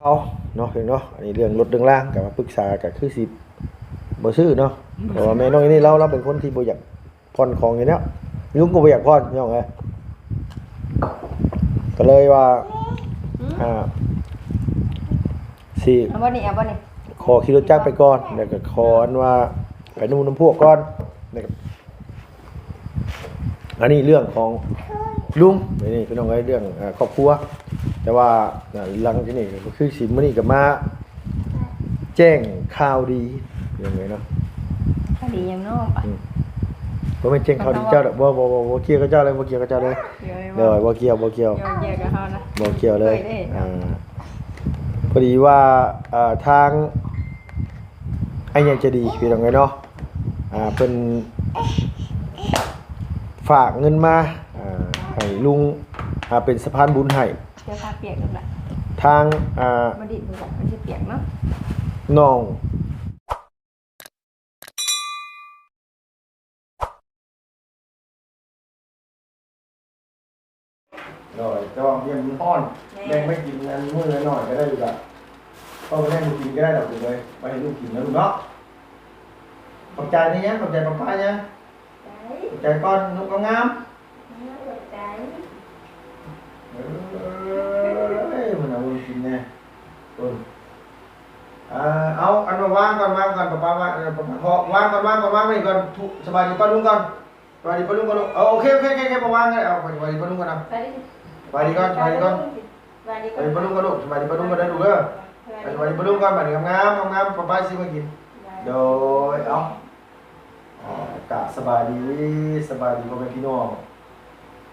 ເອົາເນາະ ເພິ່ນເນາະ ອັນນີ້ເລື່ອງລົດເລື່ອງລາງ ກໍມາປຶກສາ ກໍຄືຊິບໍ່ຊື້ເນາະ ເພາະວ່າແມ່ນ້ອງອັນນີ້ລາວ ລາວເປັນຄົນທີ່ບໍ່ຢາກຜ່ອນຂອງຢູ່ແລ້ວ ລຸງກໍບໍ່ຢາກຜ່ອນ ພີ່ນ້ອງເອີຍ ກໍເລີຍວ່າ ອືມ ອ່າ ຊິ ເອົາບໍ່ນີ້ ເອົາບໍ່ນີ້ ຂໍຂີ່ລົດຈັກໄປກ່ອນ ແລ້ວກໍຂໍອັນວ່າໄປນຳໝູ່ນຳພວກກ່ອນ ແລ້ວກໍ ອັນນີ້ເລື່ອງຂອງລຸງ ນີ້ພີ່ນ້ອງເອີຍ ເລື່ອງ ເອີ ຄອບຄົວ ແຕ່ວ່າ ເອີ ຫຼັງຈາກນີ້ກໍຄືຊິມື້ນີ້ກໍມາແຈ້ງຂ່າວດີ ພີ່ນ້ອງເອີຍເນາະ ຂ່າວດີຫຍັງເນາະ ອືມ ບໍ່ແມ່ນແຈ້ງຂ່າວດີເຈົ້າດອກ ບໍ່ ບໍ່ ບໍ່ ບໍ່ກ່ຽວກັບເຈົ້າເລີຍ ບໍ່ກ່ຽວກັບເຈົ້າເລີຍ ໂດຍ ບໍ່ກ່ຽວ ບໍ່ກ່ຽວ ບໍ່ກ່ຽວກັບເຮົານະ ບໍ່ກ່ຽວເລີຍ ເອີ ພໍດີວ່າ ເອີ ທາງ ອ້າຍໃຫຍ່ໃຈດີ ພີ່ນ້ອງເອີຍເນາະ ອ່າ ເພິ່ນຝາກເງິນມາ ອ່າ ໃຫ້ລຸງ ອ່າ ເປັນສະພານບຸນໃຫ້ ເສື້ອຜ້າປຽກລູກລະ ທາງ ອ່າ ບໍ່ດິດ ມັນຊິປຽກເນາະ ນ້ອງ ໂດຍ ແຕ່ວ່າມັນຮ້ອນ ແມ່ນ ແບ່ງໄປກິນອັນມື້ລະໜ້ອຍກໍໄດ້ຢູ່ລະ ເພາະວ່າແມ່ບໍ່ກິນກໍໄດ້ດອກ ເອີຍ ໄວ້ໃຫ້ລູກກິນນະລູກເນາະ ຂອບໃຈນະ ຂອບໃຈປ້າໆນະ ຂອບໃຈກ່ອນ ນຸກງາມໆ ຂອບໃຈ ເອີຍ ມັນເອົາເບິ່ງກິນແດ່ ເບິ່ງ ອ່າ ເອົາ ອັນວ່າວາງກ່ອນ ວາງກ່ອນ ປ້າໆ ວາງ ເອີ ປ້າໆ ເພາະ ວາງກ່ອນ ວາງກ່ອນ ວາງໄວ້ກ່ອນ ທຸ ສະບາຍດີປ້າລຸງກ່ອນ ສະບາຍດີປ້າລຸງກ່ອນ ເອີ ໂອເຄ ໂອເຄ ໂອເຄ ບໍ່ວາງກໍໄດ້ ເອົາ ສະບາຍດີປ້າລຸງກ່ອນ ສະບາຍດີກ່ອນ ສະບາຍດີກ່ອນ ສະບາຍດີປ້າລຸງກ່ອນລູກ ສະບາຍດີປ້າລຸງກ່ອນເດີລູກ ເອີ ສະບາຍດີປ້າລຸງກ່ອນ ສະບາຍດີ ງາມໆ ປ້າໆຊິມາກິນ ໂດຍ ເອົາ ອ່າ ກາບສະບາຍດີ ສະບາຍດີພໍ່ແມ່ພີ່ນ້ອງ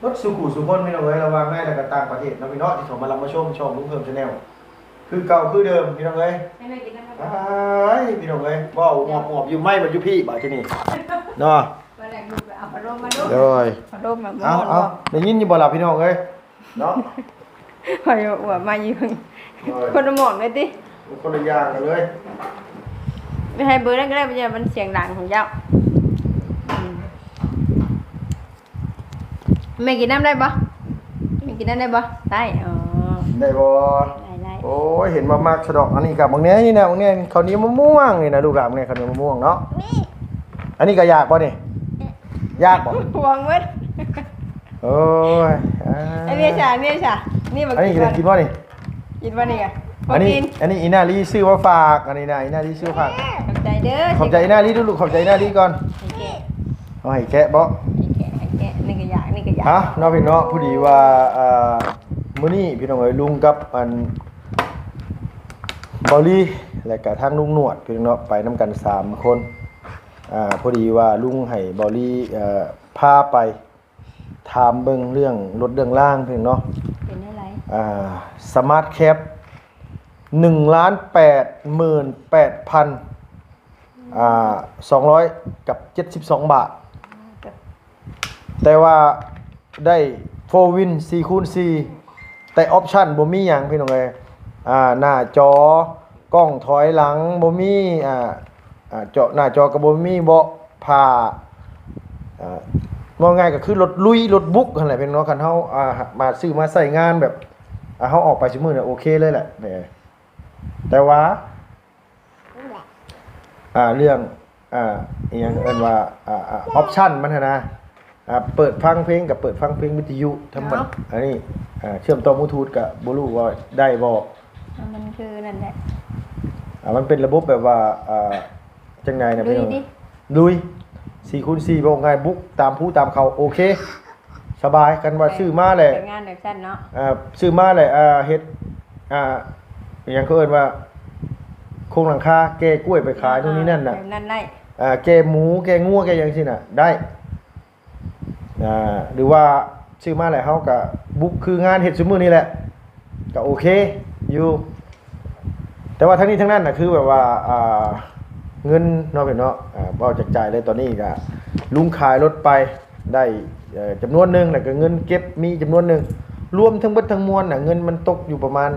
ເບິດສູ່ຜູ້ສູ່ຄົນ ພີ່ນ້ອງເອີຍ ລະຫວ່າງໃນ ແລະກະຕ່າງປະເທດເນາະ ພີ່ນ້ອງທີ່ເຂົ້າມາຮັບມາຊົມຊ່ອງລຸງເພີ່ມ Channel ຄືເກົ່າຄືເດີມ ພີ່ນ້ອງເອີຍ ໃຫ້ແມ່ກິນນຳ ອ້າຍ ພີ່ນ້ອງເອີຍ ເວົ້າອວບໆຢູ່ ໄມ້ມັນຢູ່ພີ້ບາດທີນີ້ເນາະ ມາແລ້ວລູກ ເອົາພັດລົມມາດູ ໂດຍ ພັດລົມມາ ເອົາ ເອົາ ໄດ້ຍິນຢູ່ບໍ່ລະ ພີ່ນ້ອງເອີຍ ເນາະ ຂ້ອຍວ່າມາຢູ່ ໂດຍ ຄົນລະໝ່ອງເລີຍຕິ ຄົນລະຢ່າງກັນເລີຍ ໄປໃຫ້ເບີນັ້ນກໍໄດ້ ມັນສຽງດັງຂອງເຈົ້າ ອືມ ແມ່ກິນນ້ຳໄດ້ບໍ່? ແມ່ກິນນ້ຳໄດ້ບໍ່? ໄດ້ ອໍ ໄດ້ບໍ່? ໄດ້ ໄດ້ ໂອ້ຍ ເຫັນວ່າມັກຊະດອກ ອັນນີ້ກໍບັກແໜ່ນີ້ນະ ບັກແໜ່ ເຂົ້າໜຽວມະມ່ວງນີ້ນະ ລູກຫຼານ ບັກແໜ່ເຂົ້າໜຽວມະມ່ວງເນາະ ອືມ ອັນນີ້ກໍຢາກບໍ່ນີ້? ຢາກບໍ່? ຫວງເບິດ ໂອ້ຍ ອ່າ ອັນນີ້ຊະ ອັນນີ້ຊະ ນີ້ບໍ່ ອັນນີ້ກິນບໍ່? ກິນບໍ່ນີ້? ກິນບໍ່ນີ້ກະ ອັນນີ້ ອັນນີ້ອີ່ນາລີຊື້ມາຝາກ ອັນນີ້ນະ ອີ່ນາລີຊື້ມາຝາກ ຂອບໃຈເດີ ຂອບໃຈອີ່ນາລີດູລູກ ຂອບໃຈອີ່ນາລີກ່ອນ ໃຫ້ແກະ ເອົາໃຫ້ແກະບໍ່? ໃຫ້ແກະ ໃຫ້ແກະ ນີ້ກະຢາກ ນີ້ກະຢາກ ເອົາເນາະ ພີ່ນ້ອງເນາະ ພໍດີວ່າ ອ່າ ມື້ນີ້ພີ່ນ້ອງເອີຍ ລຸງກັບອັນເບົາລີ ແລະກະທາງລຸງໜວດ ພີ່ນ້ອງເນາະ ໄປນຳກັນສາມຄົນ ອ່າ ພໍດີວ່າລຸງໃຫ້ເບົາລີ ເອີ ພາໄປ ຖາມເບິ່ງເລື່ອງລົດເລື່ອງລາງເພິ່ນເນາະ ເປັນຈັ່ງໃດ? ອ່າ ສະມາດແຄັບ ໜຶ່ງລ້ານແປດໝື່ນແປດພັນ ອ່າ ສອງຮ້ອຍກັບເຈັດສິບສອງບາດ ແຕ່ວ່າໄດ້ໂຟວິນສີ່ຄູນສີ່ ແຕ່ອອບຊັນບໍ່ມີຫຍັງ ພີ່ນ້ອງເອີຍ ອ່າ ໜ້າຈໍ ກ້ອງຖອຍຫຼັງບໍ່ມີ ອ່າ ອ່າ ເຈາະໜ້າຈໍກໍບໍ່ມີ ເບາະຜ້າ ອ່າ ເວົ້າງ່າຍກໍຄືລົດລຸຍ ລົດບຸກຫັ້ນແຫຼະ ພີ່ນ້ອງເນາະ ຄັນເຮົາ ອ່າ ມາຊື້ມາໃຊ້ງານແບບ ອ່າ ເຮົາອອກໄປຊຸມື້ນີ້ໂອເຄເລີຍແຫຼະ ແຕ່ວ່າ ອ່າ ເລື່ອງ ອ່າ ອີ່ຫຍັງເອີ້ນວ່າ ອ່າ ອ່າ ອອບຊັນມັນຫັ້ນນະ ອ່າ ເປີດຟັງເພງກໍເປີດຟັງເພງວິທະຍຸທຳມະດາ ເນາະ ອັນນີ້ ອ່າ ເຊື່ອມຕໍ່ບລູທູດກໍບໍ່ຮູ້ວ່າໄດ້ບໍ່ ມັນຄືນັ້ນແຫຼະ ອ່າ ມັນເປັນລະບົບແບບວ່າ ອ່າ ຈັ່ງໃດນະ ລຸຍ ພີ່ນ້ອງ ຕິ ລຸຍ ສີ່ຄູນສີ່ ເວົ້າງ່າຍບຸກຕາມພູຕາມເຂົາ ໂອເຄ ສະບາຍ ຄັນວ່າຊື້ມາແລ້ວ ແບບງານແບບຊັ້ນເນາະ ອ່າ ຊື້ມາແລ້ວ ອ່າ ເຮັດ ອ່າ ອີ່ຫຍັງເຂົາເອີ້ນວ່າ ໂຄງຫຼັງຄາ ແກ່ກ້ວຍໄປຂາຍ ອ່າ ໂນ່ນນີ້ນັ້ນນະ ແບບນັ້ນໄດ້ ອ່າ ແກ່ໝູ ແກ່ງົວ ແກ່ຫຍັງຊີ້ນະ ໄດ້ ອ່າ ຫຼືວ່າຊື້ມາແລ້ວເຮົາກະບຸກຄືງານເຮັດຊຸມື້ນີ້ແຫຼະ ກະໂອເຄຢູ່ ແຕ່ວ່າທັງນີ້ທັງນັ້ນນະ ຄືແບບວ່າ ອ່າ ເງິນເນາະ ເພິ່ນເນາະ ອ່າ ເວົ້າຈາກໃຈເລີຍ ຕອນນີ້ກະລຸງຂາຍລົດໄປໄດ້ ເອີ ຈຳນວນໜຶ່ງ ແລ້ວກະເງິນເກັບມີຈຳນວນໜຶ່ງ ລວມທັງເບິດທັງມວນນະ ເງິນມັນຕົກຢູ່ປະມານ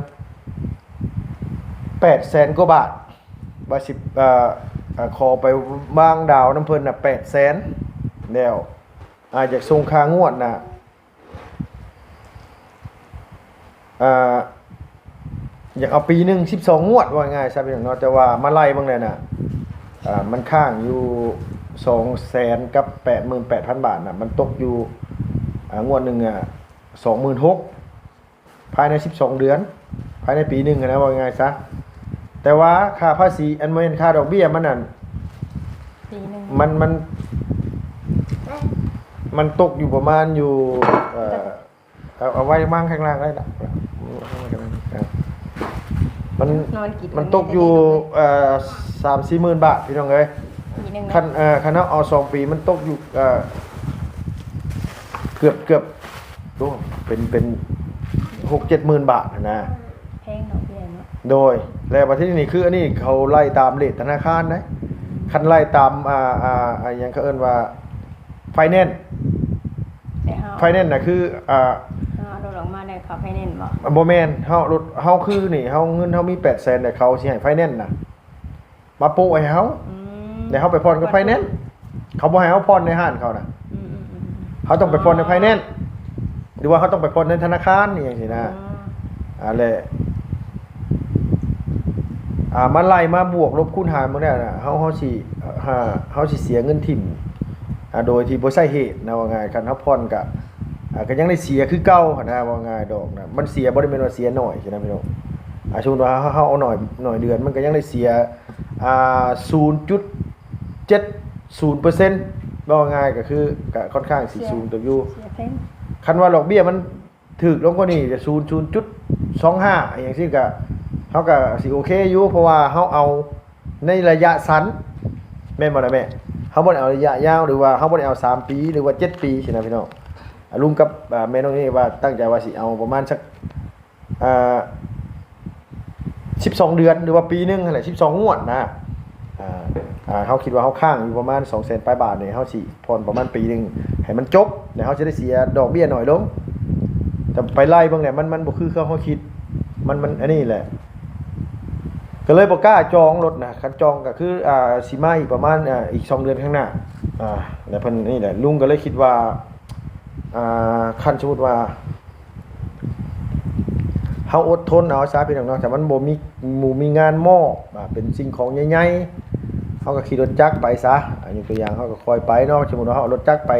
ແປດແສນກວ່າບາດ ວ່າຊິ ເອີ ເອີ ຂໍໄປວາງດາວນຳເພິ່ນນະ ແປດແສນ ແລ້ວ ອາ ຢາກສົ່ງຄ່າງວດນະ ອາ ຢາກເອົາປີໜຶ່ງສິບສອງງວດ ວ່າງ່າຍຊະພີ່ນ້ອງເນາະ, ແຕ່ວ່າມາໄລ່ເບິ່ງແລ້ວນະ ອ່າ ມັນຄ້າງຢູ່ສອງແສນກັບແປດໝື່ນແປດພັນບາດນະ, ມັນຕົກຢູ່ ອ່າ ງວດໜຶ່ງ ອ່າ ສອງໝື່ນຫົກ ພາຍໃນສິບສອງເດືອນ ພາຍໃນປີໜຶ່ງຫັ້ນນະ ເວົ້າງ່າຍຊະ. ແຕ່ວ່າຄ່າພາສີ ອັນ ບໍ່ແມ່ນ ຄ່າດອກເບ້ຍມັນນັ້ນ ປີໜຶ່ງ ມັນ ມັນ ມັນຕົກຢູ່ປະມານຢູ່ ເອີ ເອົາ ເອົາໄວ້ວາງຂ້າງລ່າງໄດ້ລະ ມັນ ນອນກິນ ມັນຕົກຢູ່ ເອີ ສາມສີ່ໝື່ນບາດ ພີ່ນ້ອງເອີຍ ປີໜຶ່ງນະ. ຄັນ ເອີ ຄັນເຮົາເອົາສອງປີ ມັນຕົກຢູ່ ເອີ ເກືອບ ເກືອບ ໂອ້ ເປັນ ເປັນຫົກເຈັດໝື່ນບາດຫັ້ນນະ ແພງເນາະ ເອີຍເນາະ. ໂດຍ ແລ້ວບັດທີນີ້ ຄືອັນນີ້ເຂົາໄລ່ຕາມເຣດທະນາຄານເດ້ ຄັນໄລ່ຕາມ ອ່າ ອ່າ ຫຍັງເຂົາເອີ້ນວ່າ ໄຟແນນ ໄຟແນນນະ ຄື ອ່າ ເຮົາເອົາລົດອອກມາແລ້ວເຂົ້າໄຟແນນບໍ່? ບໍ່ແມ່ນ ເຮົາເອົາລົດ ເຮົາຄືນີ້ ເຮົາ ເງິນເຮົາມີແປດແສນ ແລ້ວເຂົາຊິໃຫ້ໄຟແນນນະ ມາໂປະໃຫ້ເຮົາ ອືມ ແລ້ວເຮົາໄປຜ່ອນກັບໄຟແນນ ເຂົາບໍ່ໃຫ້ເຮົາຜ່ອນໃນຮ້ານເຂົານະ ອືມໆໆ ເຮົາຕ້ອງໄປຜ່ອນໃນໄຟແນນ ຫຼືວ່າເຮົາຕ້ອງໄປຜ່ອນໃນທະນາຄານອີ່ຫຍັງຊີ້ນະ ອໍ ອ່າ ແລະ ອ່າ ມາໄລ່ມາບວກລົບຄູນຫານໝົດແລ້ວນະ ເຮົາ ເຮົາຊິ ເຮົາຊິເສຍເງິນຖິ້ມ ອ່າ ໂດຍທີ່ບໍ່ໃຊ້ເຫດນະ ວ່າງ່າຍ ຄັນເຮົາຜ່ອນກະ ອ່າ ກະຍັງໄດ້ເສຍຄືເກົ່າຫັ້ນນະ ວ່າງ່າຍດອກນະ ມັນເສຍບໍ່ໄດ້ແມ່ນວ່າເສຍໜ້ອຍຊີ້ນະ ພີ່ນ້ອງ ອ່າ ສົມມຸດວ່າເຮົາ ເຮົາເອົາໜ້ອຍ ໜ້ອຍເດືອນ ມັນກະຍັງໄດ້ເສຍ ອ່າ ສູນຈຸດເຈັດສູນເປີເຊັນ ເວົ້າງ່າຍກະຄື ກະຄ່ອນຂ້າງຊິສູງເຕີບຢູ່ ເສຍແພງ. ຄັນວ່າດອກເບ້ຍມັນຖືກລົງກວ່ານີ້ ສູນ ສູນຈຸດສອງຫ້າ ອີ່ຫຍັງຊີ້ກະ ເຮົາກະຊິໂອເຄຢູ່ ເພາະວ່າເຮົາເອົາໃນໄລຍະສັ້ນ ແມ່ນບໍ່ລະແມ່? ເຮົາບໍ່ໄດ້ເອົາໄລຍະຍາວ ຫຼືວ່າເຮົາບໍ່ໄດ້ເອົາສາມປີ ຫຼືວ່າເຈັດປີຊີ້ນະ ພີ່ນ້ອງ. ອາ ລຸງກັບ ອາ ແມ່ນ້ອງເອວ່າຕັ້ງໃຈວ່າຊິເອົາປະມານສັກ ອ່າ ສິບສອງເດືອນ ຫຼືວ່າປີໜຶ່ງຫັ້ນແຫຼະ ສິບສອງງວດນະ. ອ່າ ອ່າ ເຮົາຄິດວ່າເຮົາຄ້າງຢູ່ປະມານສອງແສນປາຍບາດນີ້ ເຮົາຊິຜ່ອນປະມານປີໜຶ່ງໃຫ້ມັນຈົບ ແລ້ວເຮົາຈະໄດ້ເສຍດອກເບ້ຍໜ້ອຍລົງ. ແຕ່ໄປໄລ່ເບິ່ງແລ້ວ ມັນ ມັນບໍ່ຄືເຮົາຄິດ ມັນ ມັນອັນນີ້ແຫຼະ ກໍເລີຍບໍ່ກ້າຈອງລົດນະ. ຄັນຈອງກໍຄື ອ່າ ຊິມາອີກປະມານ ອ່າ ອີກສອງເດືອນຂ້າງໜ້າ ອ່າ ແລ້ວເພິ່ນນີ້ແຫຼະ ລຸງກໍເລີຍຄິດວ່າ ອ່າ ຄັນສົມມຸດວ່າ ເຮົາອົດທົນເອົາຊະພີ່ນ້ອງເນາະ ຖ້າມັນບໍ່ມີ ບໍ່ມີງານມອບ ອ່າ ເປັນສິ່ງຂອງໃຫຍ່ໆ ເຮົາກໍຂີ່ລົດຈັກໄປຊະ. ອ່າ ຍົກຕົວຢ່າງ ເຮົາກໍຄ່ອຍໄປເນາະ ສົມມຸດວ່າເຮົາເອົາລົດຈັກໄປ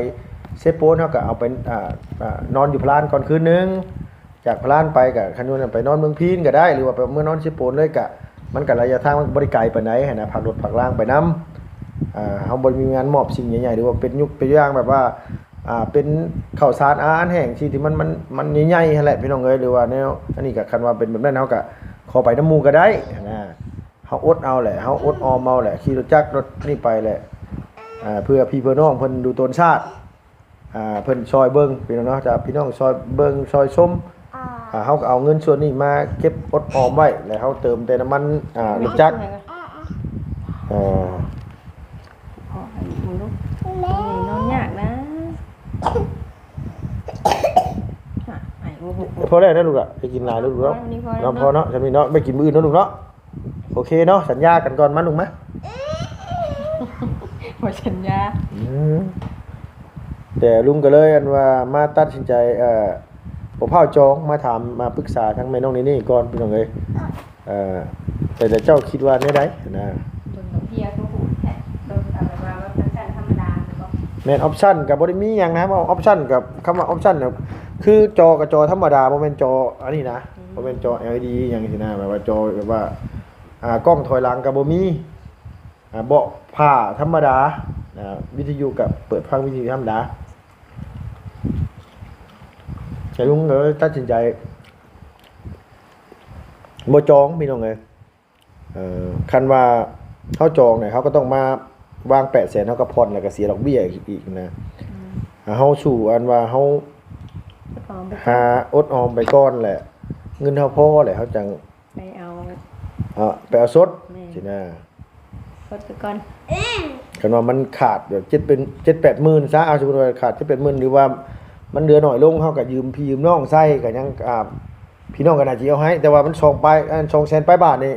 ເຊໂປນ ເຮົາກໍເອົາໄປ ອ່າ ອ່າ ນອນຢູ່ພະລານກ່ອນຄືນໜຶ່ງ ຈາກພະລານໄປກໍ ຄັນຢູ່ນັ້ນໄປນອນເມືອງພີນກໍໄດ້ ຫຼືວ່າໄປເມືອນອນເຊໂປນເລີຍ ກໍ ມັນກໍໄລຍະທາງມັນກໍບໍ່ໄດ້ໄກປານໃດຫັ້ນນະ ພັກລົດພັກລາງໄປນຳ. ອ່າ ເຮົາບໍ່ໄດ້ມີງານມອບສິ່ງໃຫຍ່ໆ ຫຼືວ່າເປັນຍົກຕົວຢ່າງແບບວ່າ ອ່າ ເປັນເຂົ້າສານອາຫານແຫ້ງ ສິ່ງທີ່ມັນ ມັນ ມັນໃຫຍ່ໆຫັ້ນແຫຼະ ພີ່ນ້ອງເອີຍ ຫຼືວ່າແນວ ອັນນີ້ກໍ ຄັນວ່າເປັນແບບນັ້ນ ເຮົາກໍຂໍໄປນຳໝູ່ກໍໄດ້ຫັ້ນນະ. ເຮົາອົດເອົາແຫຼະ ເຮົາອົດອອມເອົາແຫຼະ ຂີ່ລົດຈັກລົດນີ້ໄປແຫຼະ ອ່າ ເພື່ອພີ່ເພື່ອນ້ອງເພິ່ນດູຕົນຊາດ ອ່າ ເພິ່ນຊ່ອຍເບິ່ງ ພີ່ນ້ອງເນາະ ຖ້າພີ່ນ້ອງຊ່ອຍເບິ່ງຊ່ອຍຊົມ ອ່າ ເຮົາກໍເອົາເງິນສ່ວນນີ້ມາເກັບອົດອອມໄວ້ ແລ້ວເຮົາເຕີມແຕ່ນ້ຳມັນ ອ່າ ລົດຈັກ ເອີ ພໍໃຫ້ລູກ ນອນຍາກນະ ອາ ອາ ໂອ້ໂຫ ພໍແລ້ວນະລູກລະ ໄດ້ກິນຫຼາຍແລ້ວລູກເນາະ ພໍແລ້ວ ພໍແລ້ວ ພໍເນາະ ຊ່ຳນີ້ເນາະ ໄປກິນມື້ອື່ນເນາະລູກເນາະ. ໂອເຄເນາະ ສັນຍາກັນກ່ອນ ມາລຸງມາ ບໍ່ສັນຍາ ອືມ ແຕ່ລຸງກໍເລີຍ ອັນວ່າ ມາຕັດສິນໃຈ ເອີ ບໍ່ພ້າວຈອງ ມາຖາມ ມາປຶກສາທາງແມ່ນ້ອງເນເນ່ກ່ອນ ພີ່ນ້ອງເອີຍ ເອີ ແຕ່ ແຕ່ເຈົ້າຄິດວ່າແນວໃດນະ? ເບິ່ງດອກເບ້ຍຄືໂຫດແທ້ ເບິ່ງແບບວ່າ ອອບຊັນທຳມະດາ ແມ່ນ ອອບຊັນກໍບໍ່ໄດ້ມີຫຍັງນະ ເວົ້າອອບຊັນກໍ ຄຳວ່າອອບຊັນກໍຄືຈໍກໍຈໍທຳມະດາ ບໍ່ແມ່ນຈໍອັນນີ້ນະ ອືມ ບໍ່ແມ່ນຈໍແອລອີດີຫຍັງຊີ້ນະ ແບບວ່າຈໍແບບວ່າ ອ່າ ກ້ອງຖອຍຫຼັງກໍບໍ່ມີ ອ່າ ເບາະຜ້າທຳມະດາ ອ່າ ວິທະຍຸກໍເປີດຟັງວິທະຍຸທຳມະດາ ແຕ່ລຸງກໍເລີຍຕັດສິນໃຈບໍ່ຈອງ ພີ່ນ້ອງເອີຍ. ເອີ ຄັນວ່າເຮົາຈອງນີ້ ເຮົາກໍຕ້ອງມາວາງແປດແສນ ເຮົາກໍຜ່ອນ ແລ້ວກໍເສຍດອກເບ້ຍອີກ ອີກນະ ອືມ ເຮົາສູ້ອັນວ່າເຮົາ ອົດອອມໄປ ຫາອົດອອມໄປກ່ອນແຫຼະ ເງິນເຮົາພໍແຫຼະ ເຮົາຈັ່ງ ໄປເອົາ ເອີ ໄປເອົາສົດ ແມ່ນ ຊີ້ນະ ສົດໄປກ່ອນ ຄັນວ່າມັນຂາດແບບເຈັດເປັນ ເຈັດແປດໝື່ນຊະ ເອົາ ສົມມຸດວ່າຂາດເຈັດແປດໝື່ນ ຫຼືວ່າມັນເຫຼືອໜ້ອຍລົງ ເຮົາກໍຢືມພີ່ຢືມນ້ອງໃຊ້ ກໍຍັງ ອ່າ ພີ່ນ້ອງກໍໜ້າຈະເອົາໃຫ້ ແຕ່ວ່າມັນສອງປາຍ ອັນ ສອງແສນປາຍບາດນີ້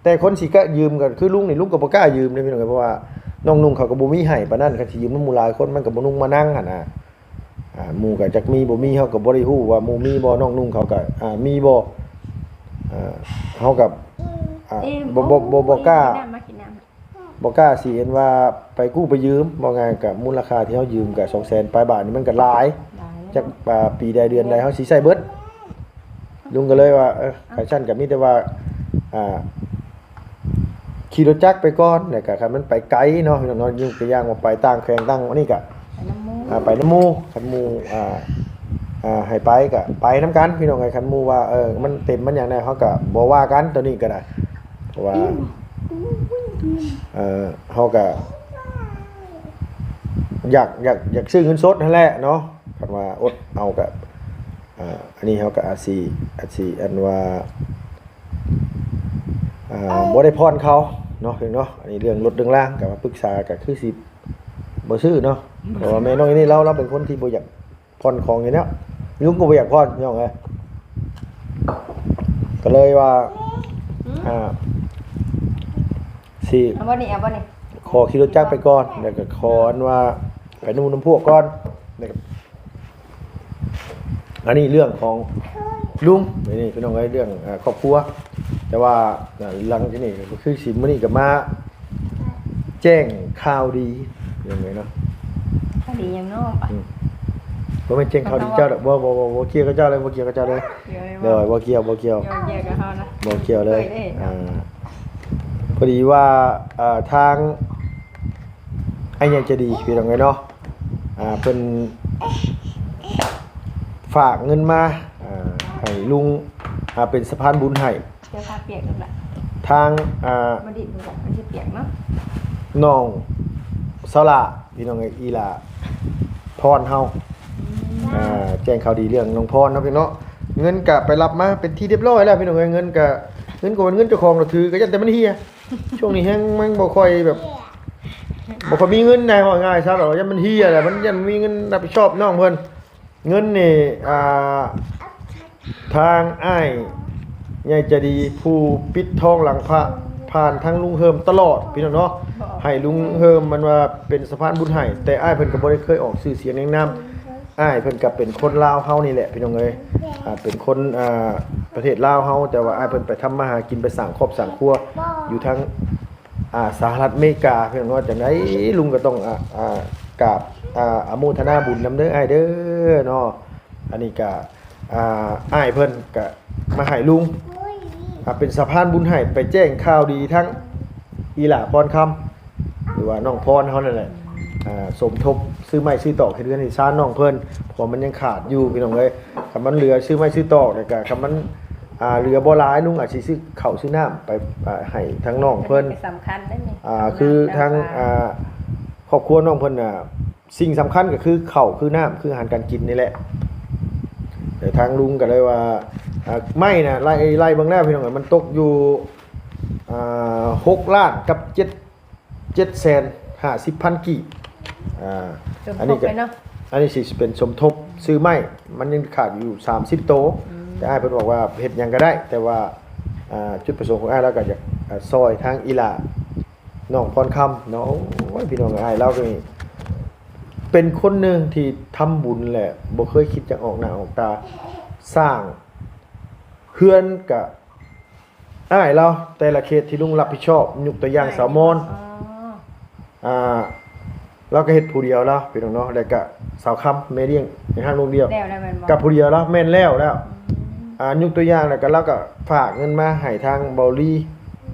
ແຕ່ຄົນຊິກະຢືມກໍຄືລຸງນີ້ ລຸງກໍບໍ່ກ້າຢືມເດ້ພີ່ນ້ອງ ເພາະວ່ານ້ອງນຸ່ງເຂົາກໍບໍ່ມີໃຫ້ປານນັ້ນ ຄັນຊິຢືມນຳໝູ່ຫຼາຍຄົນ ມັນກໍບໍ່ນຸ່ງມານັ່ງຫັ້ນນະ. ອ່າ ໝູ່ກໍຈັກມີບໍ່ມີ ເຮົາກໍບໍ່ໄດ້ຮູ້ວ່າໝູ່ມີບໍ່ ນ້ອງນຸ່ງເຂົາກໍ ອ່າ ມີບໍ່ ເຮົາກັບ ອ່າ ເອີ ບໍ່ ບໍ່ ບໍ່ ບໍ່ກ້າ ມາກິນນ້ຳ ບໍ່ກ້າຊິເຫັນວ່າໄປກູ້ໄປຢືມ ເວົ້າງ່າຍກໍມູນລະຄ່າທີ່ເຮົາຢືມກໍສອງແສນປາຍບາດນີ້ ມັນກໍຫຼາຍ ຫຼາຍ ຈັກ ອ່າ ປີໃດເດືອນໃດເຮົາຊິໃຊ້ເບິດ. ລຸງກໍເລີຍວ່າ ເອີ ຄັນຊັ້ນກໍມີແຕ່ວ່າ ອ່າ ຂີ່ລົດຈັກໄປກ່ອນ ແລ້ວກໍຄັນມັນໄປໄກເນາະ ພີ່ນ້ອງເນາະ ຍົກຕົວຢ່າງວ່າໄປຕ່າງແຂວງຕ່າງອັນນີ້ກໍ ໄປນຳໝູ່ ອ່າ ໄປນຳໝູ່ ຄັນໝູ່ ອ່າ ອ່າ ໃຫ້ໄປກໍໄປນຳກັນ ພີ່ນ້ອງເອີຍ. ຄັນໝູ່ວ່າ ເອີ ມັນເຕັມມັນຫຍັງແດ່ ເຮົາກໍບໍ່ວ່າກັນ ໂຕນີ້ກໍໄດ້ ເພາະວ່າ ເອີ ເຮົາກໍຢາກ ຢາກ ຢາກຊື້ເງິນສົດຫັ້ນແຫຼະເນາະ ຄັນວ່າອົດເອົາກໍ ອ່າ ອັນນີ້ເຮົາກໍອາດຊິ ອາດຊິ ອັນວ່າ ອ່າ ບໍ່ໄດ້ຜ່ອນເຂົາເນາະ ເນາະ. ອັນນີ້ເລື່ອງລົດເລື່ອງລາງ ກໍມາປຶກສາ ກໍຄືຊິບໍ່ຊື້ເນາະ ເພາະວ່າແມ່ນ້ອງນີ້ລາວ ລາວເປັນຄົນທີ່ບໍ່ຢາກຜ່ອນຂອງຢູ່ແລ້ວ ລຸງກໍບໍ່ຢາກຜ່ອນ ພີ່ນ້ອງເອີຍ ກໍເລີຍວ່າ ອືມ ອ່າ ຊິ ເອົາບໍ່ນີ້ ເອົາບໍ່ນີ້ ຂໍຂີ່ລົດຈັກໄປກ່ອນ ແລ້ວກໍຂໍອັນວ່າໄປນຳໝູ່ນຳພວກກ່ອນ ແລ້ວກໍ ອັນນີ້ເລື່ອງຂອງລຸງ ນີ້ພີ່ນ້ອງເອີຍ ເລື່ອງ ເອີ ຄອບຄົວ ແຕ່ວ່າ ອ່າ ຫຼັງຈາກນີ້ກໍຄືຊິມື້ນີ້ກໍມາແຈ້ງຂ່າວດີ ພີ່ນ້ອງເອີຍເນາະ. ຂ່າວດີຫຍັງເນາະ? ອືມ ບໍ່ແມ່ນແຈ້ງຂ່າວດີເຈົ້າດອກ ບໍ່ ບໍ່ ບໍ່ ບໍ່ກ່ຽວກັບເຈົ້າເລີຍ ບໍ່ກ່ຽວກັບເຈົ້າເລີຍ ບໍ່ກ່ຽວເລີຍ ໂດຍ ບໍ່ ບໍ່ກ່ຽວ ບໍ່ກ່ຽວ ບໍ່ກ່ຽວກັບເຮົານະ ບໍ່ກ່ຽວເລີຍ ເອີຍ ອ່າ ພໍດີວ່າ ເອີ ທາງອ້າຍໃຫຍ່ໃຈດີ ພີ່ນ້ອງເອີຍເນາະ ອ່າ ເພິ່ນຝາກເງິນມາ ອ່າ ໃຫ້ລຸງ ອ່າ ເປັນສະພານບຸນໃຫ້ ເຈົ້າພາປຽກລູກລະ ທາງ ອ່າ ບໍ່ດິດລູກລະ ມັນຊິປຽກເນາະ ນ້ອງສາວຫຼ້າ ພີ່ນ້ອງເອີຍ ອີ່ຫຼ້າພອນເຮົາ ອືມ ອ່າ ແຈ້ງຂ່າວດີເລື່ອງນ້ອງພອນເນາະ ພີ່ນ້ອງເນາະ. ເງິນກະໄປຮັບມາເປັນທີ່ຮຽບຮ້ອຍແລ້ວ ພີ່ນ້ອງເອີຍ ເງິນກະ ເງິນກໍເປັນເງິນເຈົ້າຂອງ ລະຖືກໍຢ້ານແຕ່ມັນເຮຍ ຊ່ວງນີ້ແຮງມັນບໍ່ຄ່ອຍແບບ ບໍ່ຄ່ອຍມີເງິນນະ ເວົ້າງ່າຍຊະ ແບບວ່າຢ້ານມັນເຮຍແຫຼະ ມັນຢ້ານມີເງິນຮັບຜິດຊອບນ້ອງເພິ່ນ. ເງິນນີ້ ອ່າ ທາງອ້າຍໃຫຍ່ໃຈດີ ຜູ້ປິດທອງຫຼັງພະ ຜ່ານທາງລຸງເຮີມຕະຫຼອດ ພີ່ນ້ອງເນາະ ໃຫ້ລຸງເຮີມ ມັນວ່າເປັນສະພານບຸນໃຫ້ ແຕ່ອ້າຍເພິ່ນກໍບໍ່ໄດ້ເຄີຍອອກຊື່ສຽງນຽງນາມ. ອ້າຍເພິ່ນກໍເປັນຄົນລາວເຮົານີ້ແຫຼະ ພີ່ນ້ອງເອີຍ ອ່າ ເປັນຄົນ ອ່າ ປະເທດລາວເຮົາ ແຕ່ວ່າອ້າຍເພິ່ນໄປທຳມາຫາກິນ ໄປສ້າງຄອບສ້າງຄົວຢູ່ທາງ ອ່າ ສະຫະລັດອາເມລິກາ ພີ່ນ້ອງເນາະ. ຈັ່ງໃດລຸງກໍຕ້ອງ ອ່າ ອ່າ ກາບ ອ່າ ອະໂມທະນາບຸນນຳເດີອ້າຍເດີເນາະ. ອັນນີ້ກໍ ອ່າ ອ້າຍເພິ່ນກໍມາໃຫ້ລຸງ ອ່າ ເປັນສະພານບຸນໃຫ້ ໄປແຈ້ງຂ່າວດີທັງອີ່ຫຼ້າພອນຄຳ ຫຼືວ່ານ້ອງພອນເຮົານັ້ນແຫຼະ ອ່າ ສົມທົບຊື້ໄມ້ຊື້ຕອກເຮັດເຮືອນເຮັດຊານນ້ອງເພິ່ນ ເພາະວ່າມັນຍັງຂາດຢູ່ ພີ່ນ້ອງເອີຍ. ຄັນມັນເຫຼືອຊື້ໄມ້ຊື້ຕອກ ແລ້ວກໍຄັນມັນ ອ່າ ເຫຼືອບໍ່ຫຼາຍ ລຸງອາດຊິຊື້ເຂົ້າຊື້ນ້ຳໄປ ອ່າ ໃຫ້ທາງນ້ອງເພິ່ນ ອັນນີ້ກໍສຳຄັນເດ້ນີ້ ອ່າ ຄືທາງ ອ່າ ຄອບຄົວນ້ອງເພິ່ນນະ ສິ່ງສຳຄັນກໍຄືເຂົ້າ ຄືນ້ຳ ຄືອາຫານການກິນນີ້ແຫຼະ. ແຕ່ທາງລຸງກໍເລີຍວ່າ ອ່າ ໄມ້ນະ ໄລ່ ໄລ່ເບິ່ງແລ້ວ ພີ່ນ້ອງເອີຍ ມັນຕົກຢູ່ ອ່າ ຫົກລ້ານກັບເຈັດ ເຈັດແສນຫ້າສິບພັນກີບ ອ່າ ອັນນີ້ກໍ ອັນນີ້ຊິເປັນສົມທົບຊື້ໄມ້ ມັນຍັງຂາດຢູ່ສາມສິບໂຕ ອືມ ແຕ່ອ້າຍເພິ່ນບອກວ່າເຮັດຫຍັງກໍໄດ້ ແຕ່ວ່າ ອ່າ ຈຸດປະສົງຂອງອ້າຍລາວກໍຢາກ ອ່າ ຊ່ອຍທາງອີ່ຫຼ້ານ້ອງພອນຄຳເນາະ. ໂອ້ຍ ພີ່ນ້ອງເອີຍ ອ້າຍລາວນີ້ເປັນຄົນໜຶ່ງທີ່ທຳບຸນ ແລະ ບໍ່ເຄີຍຄິດຈະອອກໜ້າອອກຕາ ສ້າງເຮືອນກະ ອ້າຍລາວ ແຕ່ລະເຂດທີ່ລຸງຮັບຜິດຊອບ ຍົກຕົວຢ່າງສາວມອນ ອໍ ອ່າ ລາວກໍເຮັດຜູ້ດຽວລາວ ພີ່ນ້ອງເນາະ ແລ້ວກະສາວຄຳ ແມ່ລ້ຽງໃນຫ້າງລູກດຽວ ແລ້ວແລ້ວແມ່ນບໍ່? ກັບຜູ້ດຽວລາວ ແມ່ນແລ້ວແລ້ວ ອືມ ອ່າ ຍົກຕົວຢ່າງ ແລ້ວກະລາວກະຝາກເງິນມາໃຫ້ທາງເບົາລີ